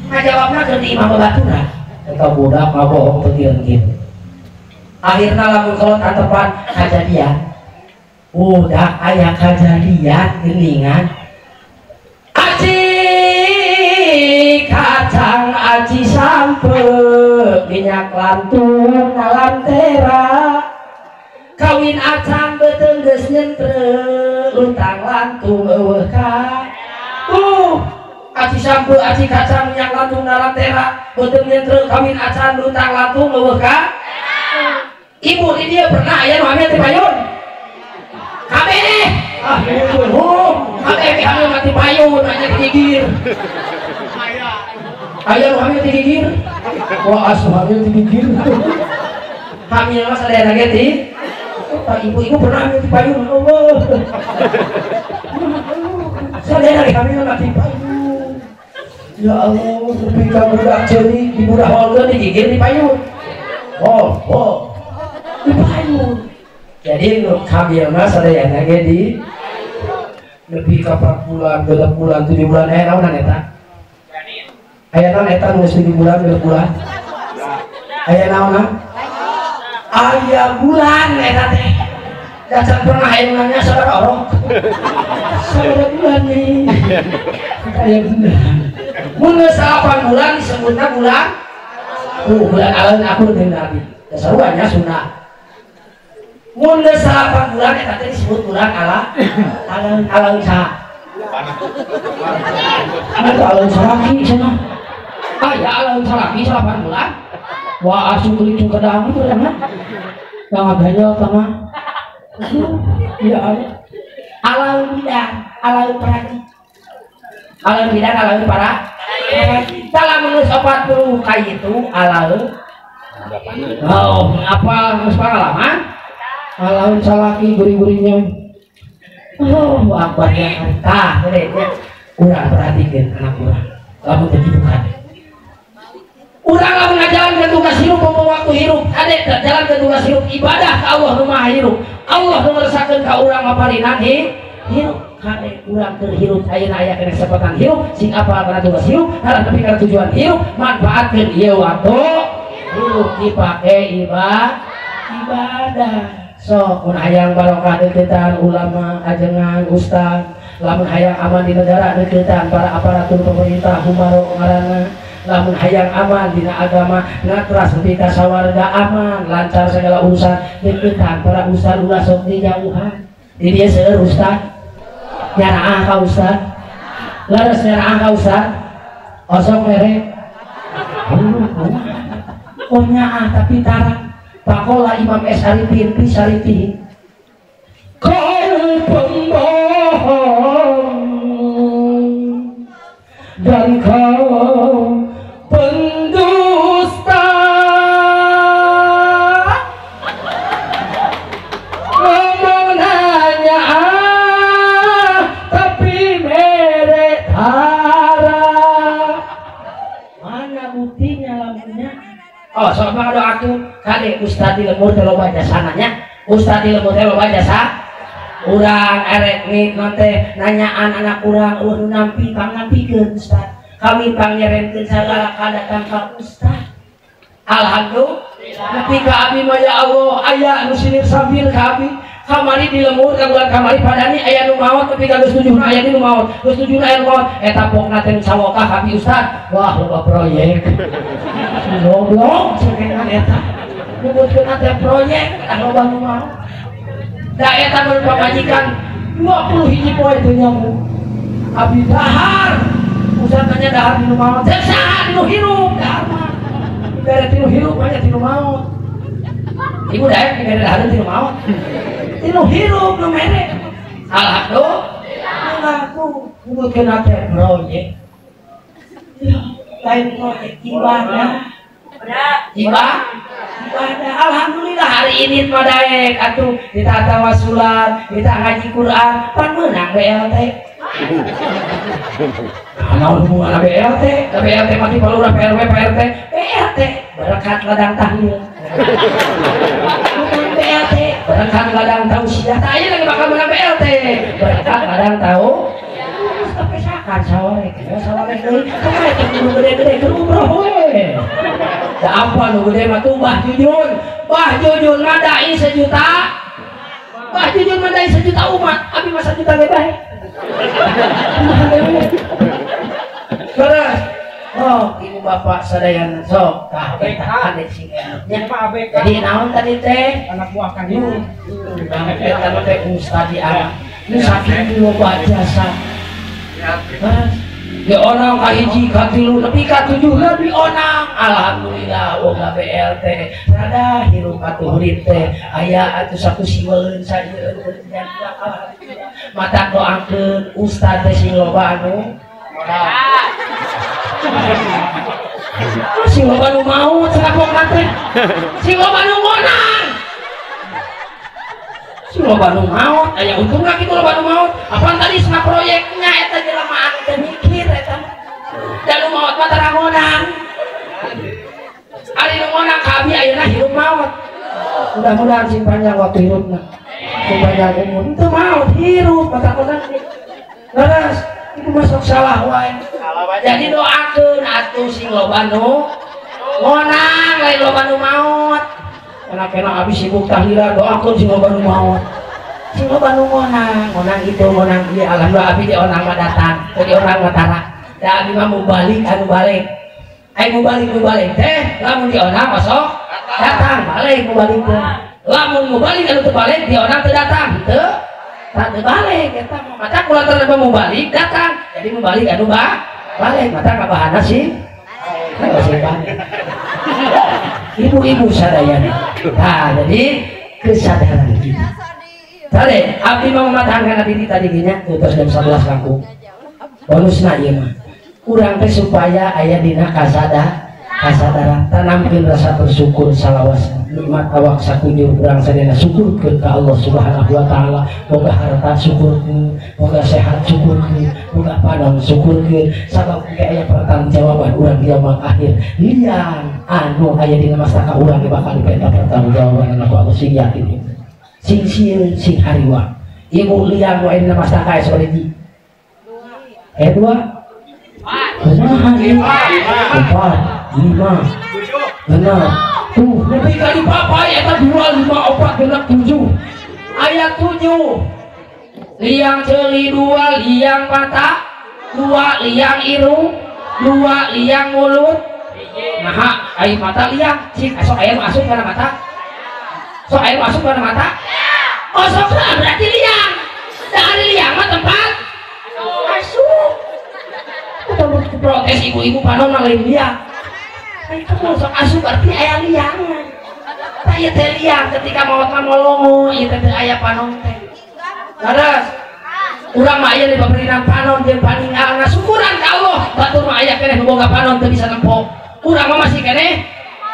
Ngajawabna keur di imah babaturan. Eta budak ngabohong teu kieu. Akhirna lamun kolot antepan kajadian. Budak aya kajadian geuningan. Aci kacang aci sampe minyak lantung lantera kawin acan beuteung geus nyentre luntang lantung eueuh ka aci sampe aci kacang minyak lantung lantera beuteung nyentre kawin acan luntang lantung eueuh ka. Ibu di dia pernah aya nu hamil teh payun kabeh ah kabeh hamil mati payun aja digigir. Aya nu hamil digigir. Wah asuh hamil digigir. Hamil mah sadayana ge ti. Ibu-ibu pernah hamil di payun. Allah. Sadayana ge hamil mati payun. Ya Allah, nepi ka budak ceurik di budak holkeun digigir di payun. Oh, oh. Di payun. Jadi nu hamil mah sadayana ge di nepi ka 4 bulan, 6 bulan, 7 bulan aya naonan eta? Aya naon eta nu geus 7 bulan, 6 bulan? Aya naonan? Aya bulan eta teh. Dasar pernah aya nu nanya sabaraha orok. Sabaraha bulan nih? Aya bulan. Mun geus 8 bulan disebutna bulan bulan aleun akur deui Nabi. Dasar nya sunah. Mun geus 8 bulan eta teh disebut bulan ala aleun aleun saha? Anu aleun salaki cenah. Aya aleun salaki 8 bulan. Wah asup kelicung kedang itu mah. Yang banyak sama. Ya Allah. Alaun bidan, alaun paragi. Alaun bidan, alaun para. Dalam geus 40 ka itu alaun. Oh, apa geus pangalaman? Alaun salaki guri-gurinya. Oh, akbar ya. Tah, gede nya. Urang perhatikeun anak urang. Lamun teu kitu kan. Urang lamun ngajalankeun tugas hirup popo waktu hirup, ade jalankeun tugas hirup ibadah ka Allah nu Maha Hirup. Allah nu ngeresakeun ka urang maparinan hirup. Kade urang keur hirup ayeuna aya kana kesempatan hirup, sing apal kana tugas hirup, halah nepi kana tujuan hirup, manfaatkeun ieu waktu hirup dipake ibadah. Sok mun hayang barokah deukeutan ulama, ajengan, ustad, lamun hayang aman di negara deukeutan para aparatur pemerintah humaro ngaranna. Lamun hayang aman dina agama ngatras nepi ka sawarga aman lancar segala urusan deukeutan para ustad ulah sok dijauhan. Di dieu seueur ustad nyaraah ka ustad, leres nyaraah ka ustad osok mere oh nyaah tapi tarang. Pakola Imam S. Arifin fi Syarifihi kau pembohong dan kau pendusta, ngomong nanya tapi mere tara. Mana buktinya lamunnya? Oh, sok mah doakeun kade ustad di lembur teh loba jasana nya. Ustad di lembur teh loba jasa. Urang erek non teh nanyaan anak urang eueuh nu nampi pangnampikeun ustad. Kami pangnyerenkeun sagala kadatang ka ustad. Alhamdulillah. Nepi ka abi mah ya Allah aya nu sinir sambil ka abi. Kamari di lembur ka bulan kamari padani aya nu maot tapi ka geus tujuhna aya nu maot. Geus tujuhna aya nu maot. Eta pokna teh sawokah ka Ustad. Wah, loba proyek. Goblok cenah eta. Nyebutkeun teh proyek tah loba nu maot. Da eta mun pamajikan 20 hiji poe teu nyambung. Abdi dahar. Ustad tanya dahar di nu maot. Teh saha di nu hirup dahar mah. Bere ti nu hirup nya ti nu maot. Ibu daek dibere dahar ti nu maot. Tinu hirup nu mere. Alhamdulillah. Ngaku nyebutkeun teh proyek. Lain proyek ibadah. Ibadah. Alhamdulillah hari ini mah daek atuh kita tawasulan, kita ngaji Quran, pan meunang BLT. Naon hubungan BLT? BLT mati palurah PRW PRT, BLT berkat ladang tahlil. Menang BLT berkat ladang tausiah. Tah aya lagi bakal menang BLT berkat ladang tau. Tapi sakan saware, saware deui. Kumaha teh kudu gede-gede keur umroh we. Da apa nu gede mah tuh Bah Jujun. Bah Jujun ngadai sejuta. Bah Jujun ngadai sejuta umat, abi mah sejuta ge bae. Terus, oh ibu bapak sadayana sok tah eta sing nya. Jadi naon tadi teh? Anak buah Kang Ibu. Eta mah teh ustad di anak. Nu sakitu loba jasa. Di onang ka hiji ka tilu nepi ka tujuh di onang. Alhamdulillah boga BLT. Rada hirup atuh hurit teh aya atuh satu siweleun sayeun alhamdulillah. Mata doakeun ustad teh sing loba anu sing loba nu maot cenah teh. Sing loba nu ngonang. Sing loba nu maot aya untungna kitu loba nu maot. Apaan tadi cenah proyeknya eta jelema anu teh mikir eta. Da nu maot mah tara ngonang. Ari nu ngonang ka abi ayeuna hirup maot. Mudah-mudahan sing panjang waktu hirupna. Sing panjang umur. Teu maot hirup mata ngonang. Leres ibu masuk salah wae. Jadi doakeun atuh sing loba nu ngonang lain loba nu maot. Enak-enak habis sibuk tahlilan doakeun sing loba nu maot. Sing loba nu ngonang, ngonang itu ngonang ieu alhamdulillah abi di onang mah datang, di onang mah tara. Da abi mah mubalik anu balik. Ai mubalik teh lamun di onang masuk datang balik mubalik teh. Lamun mubalik anu teu balik di onang teu datang teu. Tak balik eta mah mata kula teh mubalik datang. Jadi mubalik anu balik mata kabahana sih. Balik. Ibu-ibu sadayana. Nah, jadi kesadaran kita. Tadi abdi mau mematahankan abdi tadi gini tutos jam 11 langkung. Bonusna ieu mah. Urang teh supaya aya dina kasadaran tanamkeun rasa bersyukur salawasna. Nikmat awak sakunjur urang sadayana syukurkeun ka Allah Subhanahu wa taala. Boga harta syukurkeun, boga sehat syukurkeun, boga panon syukurkeun. Sabab engke aya pertanggungjawaban urang di yaumul akhir. Lian anu aya dina mastaka urang bakal dipenta pertanggungjawaban ku Allah sing yakin. Sing sieun sing hariwa. Ibu lian nu aya dina mastaka sabaraha? Dua. Kumaha ieu? 4, 5, 6. Tuh, lebih kali papai eta 2, 5, 4, 6, 7. Ayat 7. Liang ceuli 2, liang mata 2, liang irung 2, liang mulut. Nah, ai mata liang, cik sok aya nu asup kana mata. Sok aya nu asup kana mata. Oh, sok berarti liang. Da ari liang mah tempat asup. Kudu protes ibu-ibu panon mah lain liang. Itu sok asup berarti aya liang. Tah ieu teh liang ketika maot mah molongo ieu teh aya panon teh. Leres. Urang mah aya di paberinan panon jeung paningalna syukuran ka Allah. Batur mah aya keneh nu boga panon teu bisa nempo. Urang mah masih keneh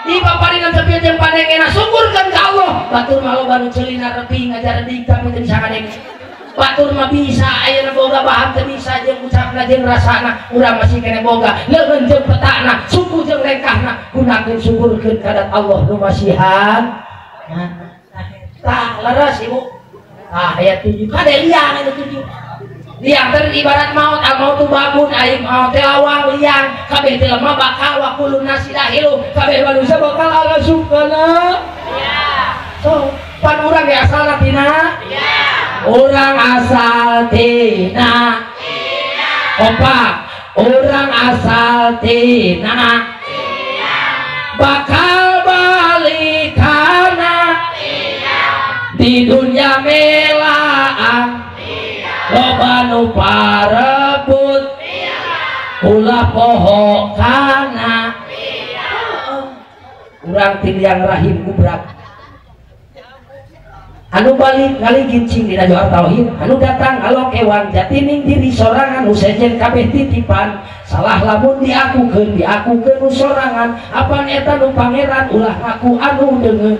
di paparinan teu jeung panengena syukurkeun ka Allah. Batur mah loba nu ceulina repi ngajaredik tapi teu bisa ngadenge. Batur mah bisa ayeuna boga baham teu bisa jeung ucapna jeung rasana urang masih keneh boga leungeun jeung petana suku jeung lengkahna gunakeun syukurkeun ka Allah nu masihan. Tah leres ibu. Tah aya 7 kade liang aya 7. Liang teh ibarat maut, al mautu babun ai maut teh lawang liang kabeh teh lemah bakal wa kullu nasi dahilu kabeh manusia bakal asup kana. Iya. So Pan urang ge asalna tina urang asal tina kompak urang asal tina bakal balik kana di dunia melaan loba nu parebut ulah poho kana urang ti liang rahim gubrak anu balik ngaligin cing dina johar tauhid anu datang alok ewang jatining diri sorangan nu sejen kabeh titipan salah lamun diakukeun diakukeun nu sorangan apan eta nu pangeran ulah ngaku anu deungeun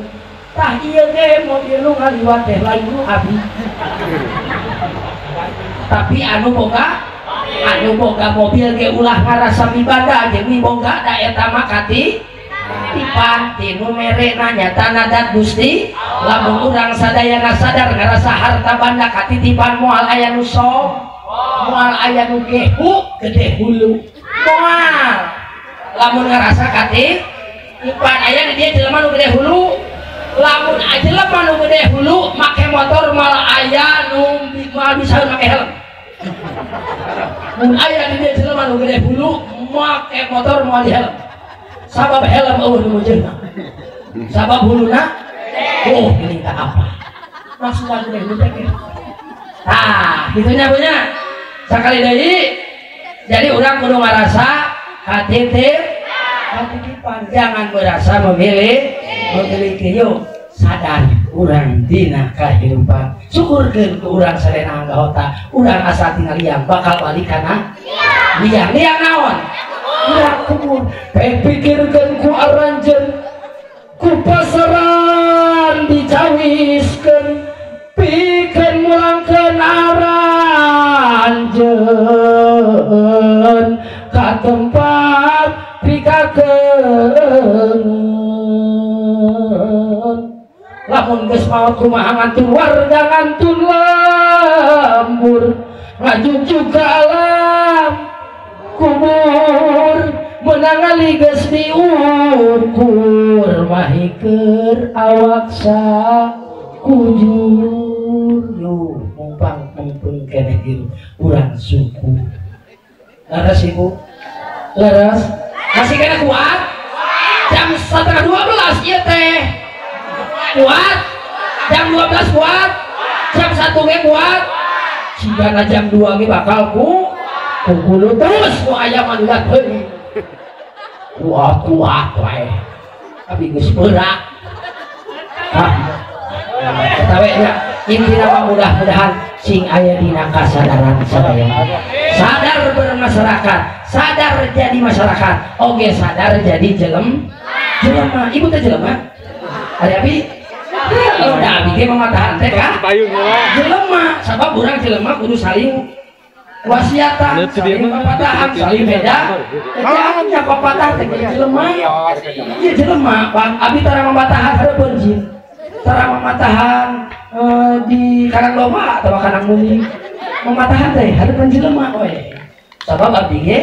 tah ieu ge mobil nu ngaliwat teh lain nu abi tapi anu boga mobil ge ulah ngarasa mibanda jeung miboga da eta mah katitipan tinu merena nyata nadat Gusti lamun urang sadayana sadar ngarasa harta banda katitipan moal aya nu som moal aya nu gehu gede hulu moal lamun ngarasa katitipan aya di dieu jelema nu gede hulu lamun jelema nu gede hulu make motor moal aya nu moal bisa make helm mun aya di dieu jelema nu gede hulu make motor moal di helm sabab helm eueuh nu mujurna sabab huluna oh ini tak apa maksudna gede hulu teh tah kitu nya punya sakali deui jadi urang kudu ngarasa katitipan jangan merasa memiliki yuk sadar urang dina kahirupan syukurkeun ku urang sadayana anggota urang asal tina liang bakal balik kana liang liang naon urang kubur pikirkeun ku aranjeun ku pasaran dicawiskeun pikeun mulangkeun aranjeun ka tempat pikakeun lamun geus maot kumaha ngantun warga ngantun lembur ngajugjug ka alam kubur menangali geus diukur mahikeur awak sakujur yo mumpang mungpung keneh hirup urang suku leres ibu leres masih kena kuat jam 11:30 ieu teh kuat jam 12 kuat jam 1 ge kuat sigana jam 2 ge bakal ku kukulu terus ku aya mandat heui kuat kuat wae tapi geus berak ah eta we nya intina mah mudah-mudahan sing aya dina kasadaran sadaya sadar bermasyarakat sadar jadi masyarakat oge sadar jadi jelema ibu teh jelema ari abi udah abi ge mamatahan teh ka jelema sabab urang jelema kudu saling wasiatan saling papatahan saling beda nya papatah teh jelema ieu jelema abi tara mamatahan hareupeun jin tara mamatahan di karang loba atau karang muni mamatahan teh hareupeun jelema we sabab abdi ge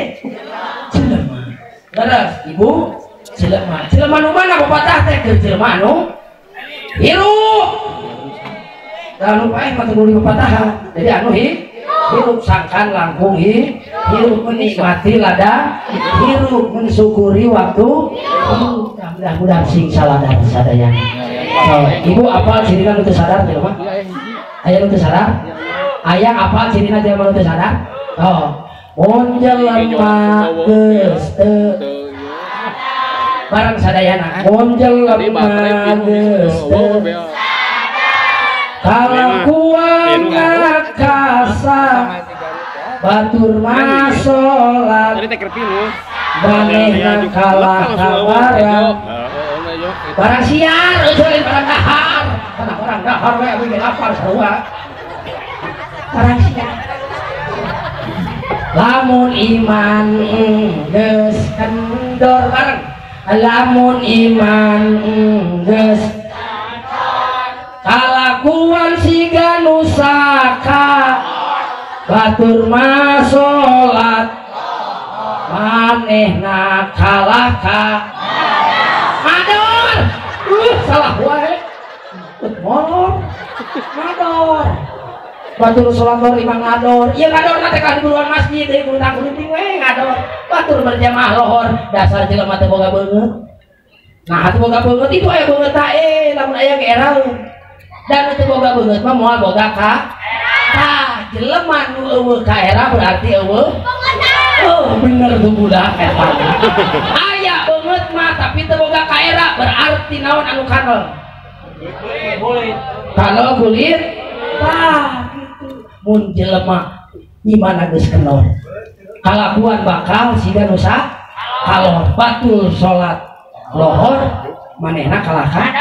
jelema leres ibu jelema jelema nu mana papatah teh keur jelema anu hirup da nu paeh mah teu papatahan jadi anu hirup sangkan langkung hirup menikmati lada hirup mensyukuri waktu mudah-mudahan sing saladar sadayana. So, ibu apa cirina nu teu sadar jelema aya nu teu sadar aya apa cirina jelema nu teu sadar oh mun jelema geus teu bareng sadayana mun jelema geus teu kalakuan ngakasa batur mah salat manehna kalah ka barang barang siar euy barang dahar kana barang dahar we abdi lapar sarua barang siar lamun iman geus kendor bareng lamun iman geus kalakuan siga nusaka batur mah salat manehna kalah ka mador salah wae molor. Ngador. Batur salat lohor imah ngador. Ieu ngadorna teh ka di buruan masjid deui kuntang kunting we ngador. Batur berjamaah lohor dasar jelema teh boga beungeut. Nah, atuh boga beungeut itu aya beungeut ta lamun aya ge eraeun. Dan teu boga beungeut mah moal boga ka. Tah, jelema nu eueuh ka era berarti eueuh. Oh, bener tuh budak eta. Aya beungeut mah tapi teu boga ka era berarti naon anu kanel? Kulit. Kanel kulit. Tah, kitu. Mun jelema imana geus kenor. Kalakuan bakal siga nu kalor. Batul salat lohor manehna kalahka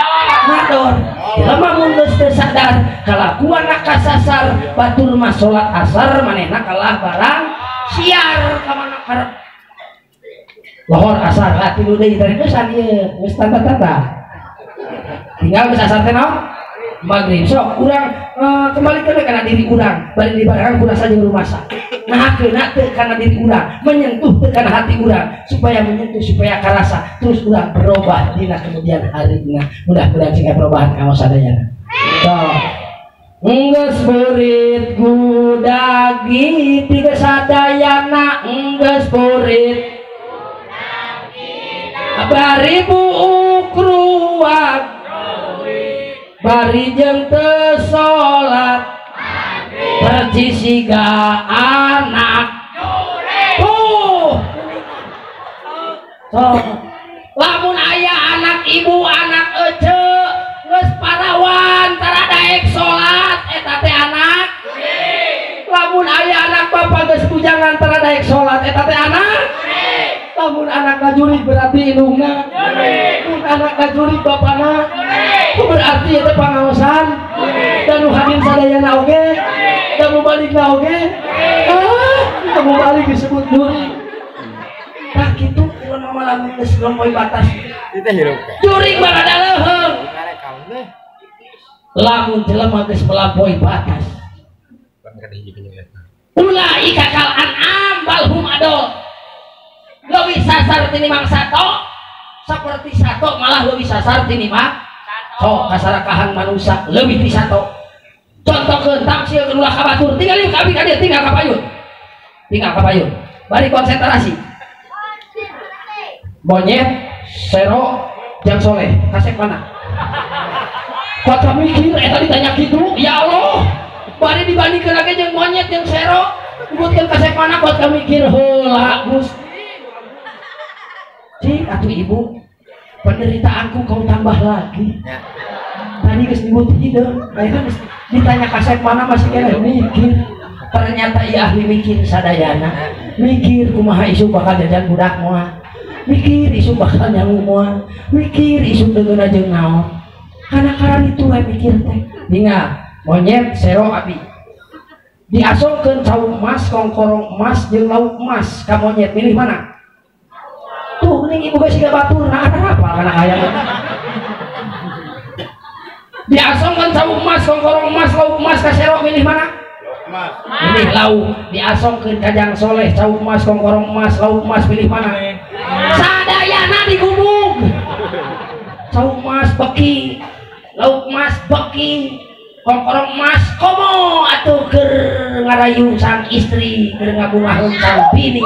ngador. Jelema mun geus teu sadar kalakuan kasasar batur mah salat asar manehna kalah barang siar ka mana karep lohor asar lah tilu deui dari geus ieu geus tanda-tanda tinggal geus asar teh naon maghrib sok urang kembali kana diri urang bari dibarengan ku rasa jeung rumasa nah keuna teu kana diri urang menyentuh teu kana hati urang supaya menyentuh supaya karasa terus urang berubah dina kemudian harina mudah-mudahan sing perubahan ka sadayana sok enggeus beurit gudagi tiga sadayana enggeus beurit bari buuk ruak bari jeung teu salat percis siga anak tuh so lamun aya anak ibu anak ece geus parawan tara daek salat eta teh anak lamun aya anak bapak geus bujangan tara daek salat eta teh anak lamun anak ngajurig berarti indungna mun anak ngajurig bapana berarti itu pangaosan dan nu hadir sadayana oge dan nu balikna oge ah nu balik disebut jurig tah kitu urang mah lamun geus lompoy batas jurig mah rada leuheung lamun jelema geus melampaui batas ulaika kal an'am bal hum adol lebih sasar tinimbang sato seperti sato malah lebih sasar tinimbang sok kasarakahan manusia lebih ti sato contohkeun tamsil ulah ka batur tinggal yuk abi ka dieu tinggal ka payun bari konsentrasi monyet sero jang soleh kasep mana kota mikir eta ditanya kitu ya Allah bari dibandingkeun lagi jeung monyet jeung sero nyebutkeun kasep mana kota mikir heula Gusti cik atuh ibu penderitaanku kau tambah lagi ya. Tadi geus nyebut hideung ayeuna geus ditanya kasep mana masih keneh mikir ternyata ieu ahli mikir sadayana mikir kumaha isuk bakal jajan budak moal mikir isuk bakal nyangu moal mikir isuk deungeunna jeung naon kana karan itu we mikir teh ningal monyet sero abi diasongkeun cau emas kongkorong emas jeung lauk emas ka monyet milih mana tuh ning ibu geus siga batur nah apa kana hayang diasongkeun cau emas kongkorong emas lauk emas ka sero milih mana emas milih lauk diasongkeun ka jang soleh cau emas kongkorong emas lauk emas milih mana sadayana digubug cau emas beki lauk emas beki kongkorong emas komo atuh keur ngarayu sang istri keur ngabungaheun sang bini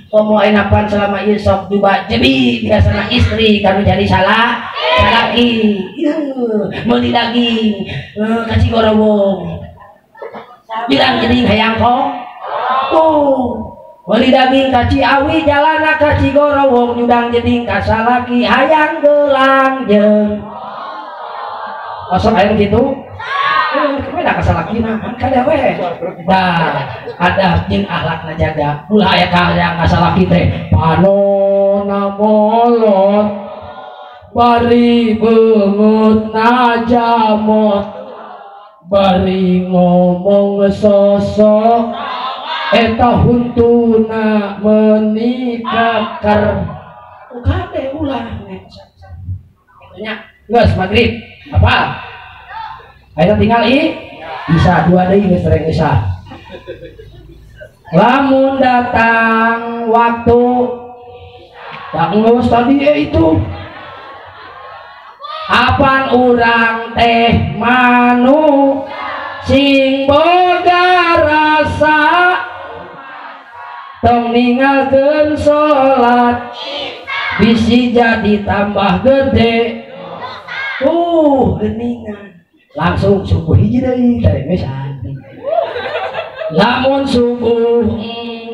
komo enapan selama ieu sok juga jebi biasana istri kanu jadi salah salaki meuli daging ka Cigorowong bilang jadi hayang kong oh meuli daging ka Ciawi jalana ka Cigorowong nyudang jeding ka salaki hayang gelang jeung osok hayang kitu beda ka salakina kada we nah ada jeung akhlakna jaga ulah aya ka hayang ka salaki teh panona molot bari beungeut najamot bari ngomong sosok eta huntuna menikahkar kade ulah nya geus maghrib apa ayo tinggal i bisa dua deui geus reng bisa lamun datang waktu tak ngurus tadi itu apan urang teh manu Sing boga rasa tong ninggalkeun salat bisi jadi tambah gede. Geningan langsung subuh hiji deui tadi geus lamun subuh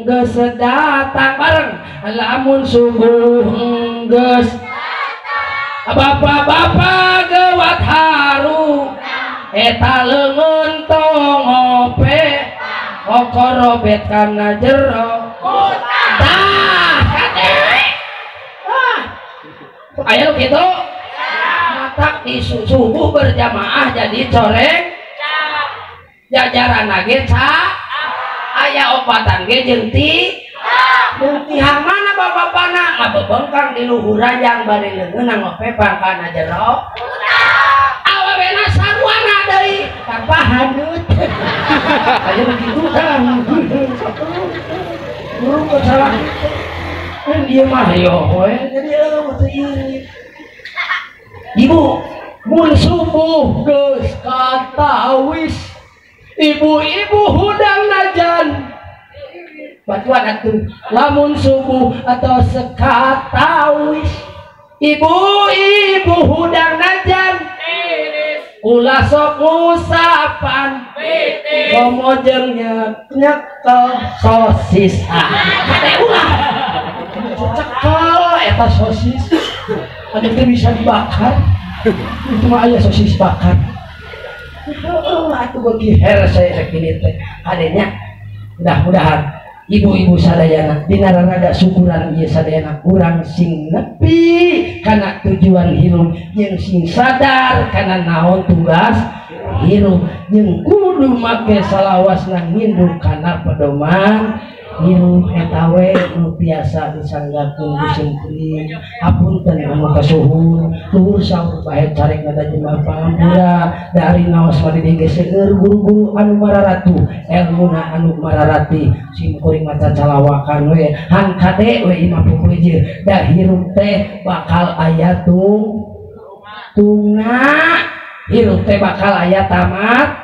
geus datang bareng lamun subuh geus bapak-bapak gewat haru eta leungeun tong ngope kokorobet kana jero tah kade ah aya kitu matak di subuh berjamaah jadi coreng jajaran lagi ca aya obatan ge jeung ti tihang mana bapak-bapana ngabebengkang di luhur ranjang bari leungeun ngope pangkana jero awewena sarwana deui tanpa hanut aya begitu tah guru salah kan ieu mah yo we jadi eueuh teu ieu ibu mun subuh geus katawis ibu-ibu hudang najan batuan atuh lamun subuh atau sekatawis ibu-ibu hudang najan ulah sok ngusapan komo jeung nyekel sosis kade ulah cekel eta sosis ada teh bisa dibakar itu mah aya sosis bakar atuh bagi herse sakini teh kadenya mudah-mudahan ibu-ibu sadayana dina raraga syukuran ieu sadayana urang sing nepi kana tujuan hirup jeung sing sadar kana naon tugas hirup jeung kudu make salawasna nginduk kana pedoman hirup eta we nu tiasa disanggakeun ku simkuring hapunten anu kasuhun luhur saur bae carek ngada jemah pangampura dari naos mah di dieu seueur guru-guru anu mararatu elmuna anu mararati simkuring maca calawakan we han kade we imah pukul ieu da hirup teh bakal aya tungna hirup teh bakal aya tamat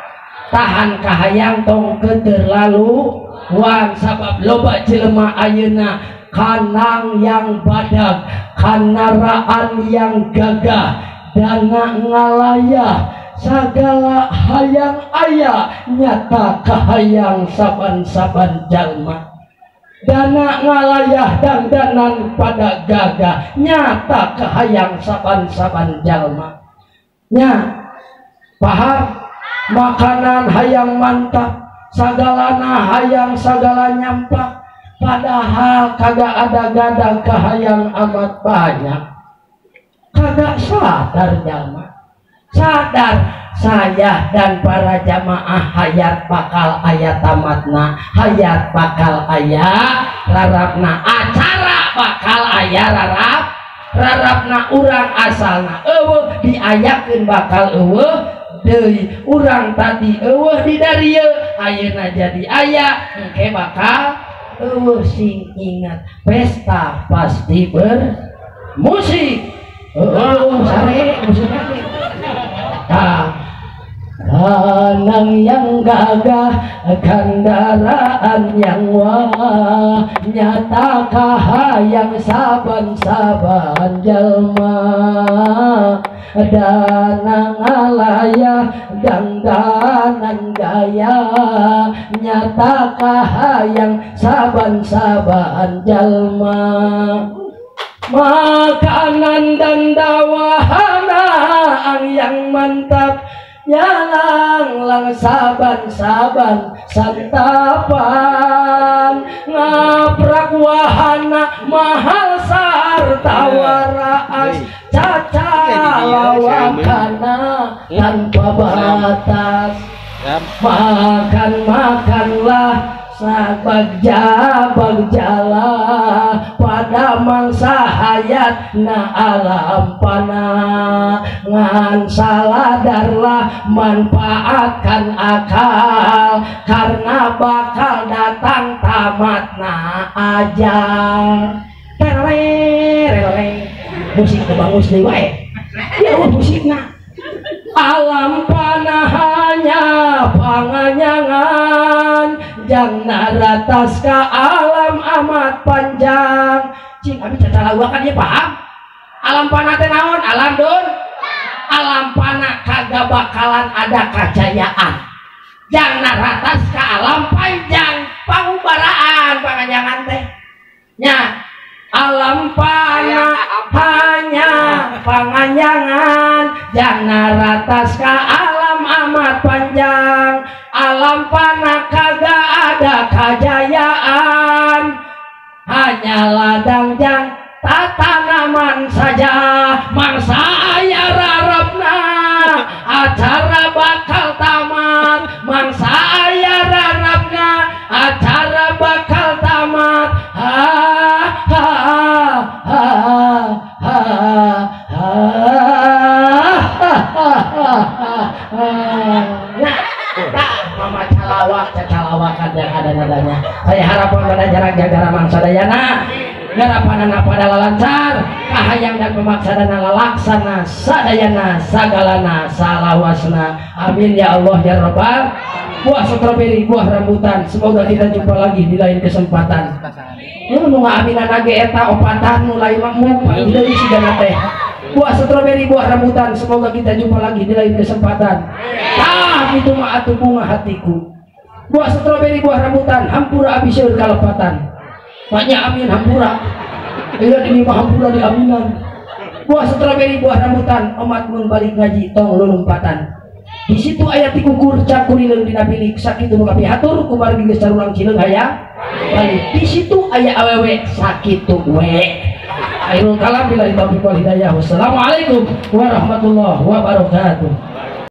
tahan kahayang tong keterlalu wan sabab loba jelema ayeuna kanang yang badag kanaraan yang gagah dana ngalayah sagala hayang aya nyata kahayang saban-saban jalma dana ngalayah dandanan pada gagah nyata kahayang saban-saban jalma nya paham makanan hayang mantap sagalana hayang sagala nyampak padahal kagak ada gadang kahayang amat banyak kagak sadar jalma sadar saya dan para jamaah hayat bakal aya tamatna hayat bakal aya rarapna acara bakal aya rarapna urang asalna eueuh diayakeun bakal eueuh deui urang tadi eueuh di darieu ayeuna jadi aya engke bakal eueuh sing ingat pesta pasti bermusik eueuh sare musik tah kanang yang gagah kendaraan yang wah nyata kahayang saban-saban jalma dana ngalaya dangdanan gaya nyata kahayang saban-saban jalma makanan dan dawahana yang mantap nyalang lang saban-saban santapan ngaprak wahana mahal sarta waraas caca lawakana tanpa batas makan makanlah sabagja bagjalah pada mangsa hayat na alam pana ngan saladarlah manfaatkan akal karena bakal datang tamat na ajal terere musik kebangus deui wae ya musikna alam panah hanya panganyangan jang naratas ka alam amat panjang. Cing abi cacalawakan ieu paham? Alam panah teh naon? Alam dun? Alam panah kagak bakalan ada kajayaan. Jang naratas ka alam panjang pangubaraan panganyangan teh. Nya alam panah hanya panganyangan jang naratas ka alam amat panjang. Alam panah kagak ada kajayaan, hanya ladang jang tanaman saja. Mangsa aya rarapna acara bakal tamat. Mangsa aya rarapna acara bakal tamat. Ha ha ha ha ha ha ha. Nah, mama calawak cacalawakan yang ada nadanya. Saya harapkan pada jarak jaga mangsa dayana garapanana pada lancar kahayang dan pemaksadana lalaksana sadayana sagalana salawasna. Amin ya Allah ya Rabbal. Buah stroberi, buah rambutan, semoga kita jumpa lagi di lain kesempatan. Nu ngaminan ge eta opatan mulai makmum deui sigana teh. Buah stroberi, buah rambutan, semoga kita jumpa lagi di lain kesempatan. Tah itu mah atuh bunga hatiku. Buah stroberi, buah rambutan, hampura abi seueur kalepatan. Banyak amin hampura. Iya di mah hampura di aminan. Buah stroberi, buah rambutan, omat mun balik ngaji tong lulumpatan. Di situ aya tikukur cakurileung dina bilik sakitu nu kapihatur kumargi geus carulang cileung hayang balik. Di situ aya awewe sakitu we. Akhirul kalam billahi taufiq wal hidayah. Wassalamualaikum warahmatullahi wabarakatuh.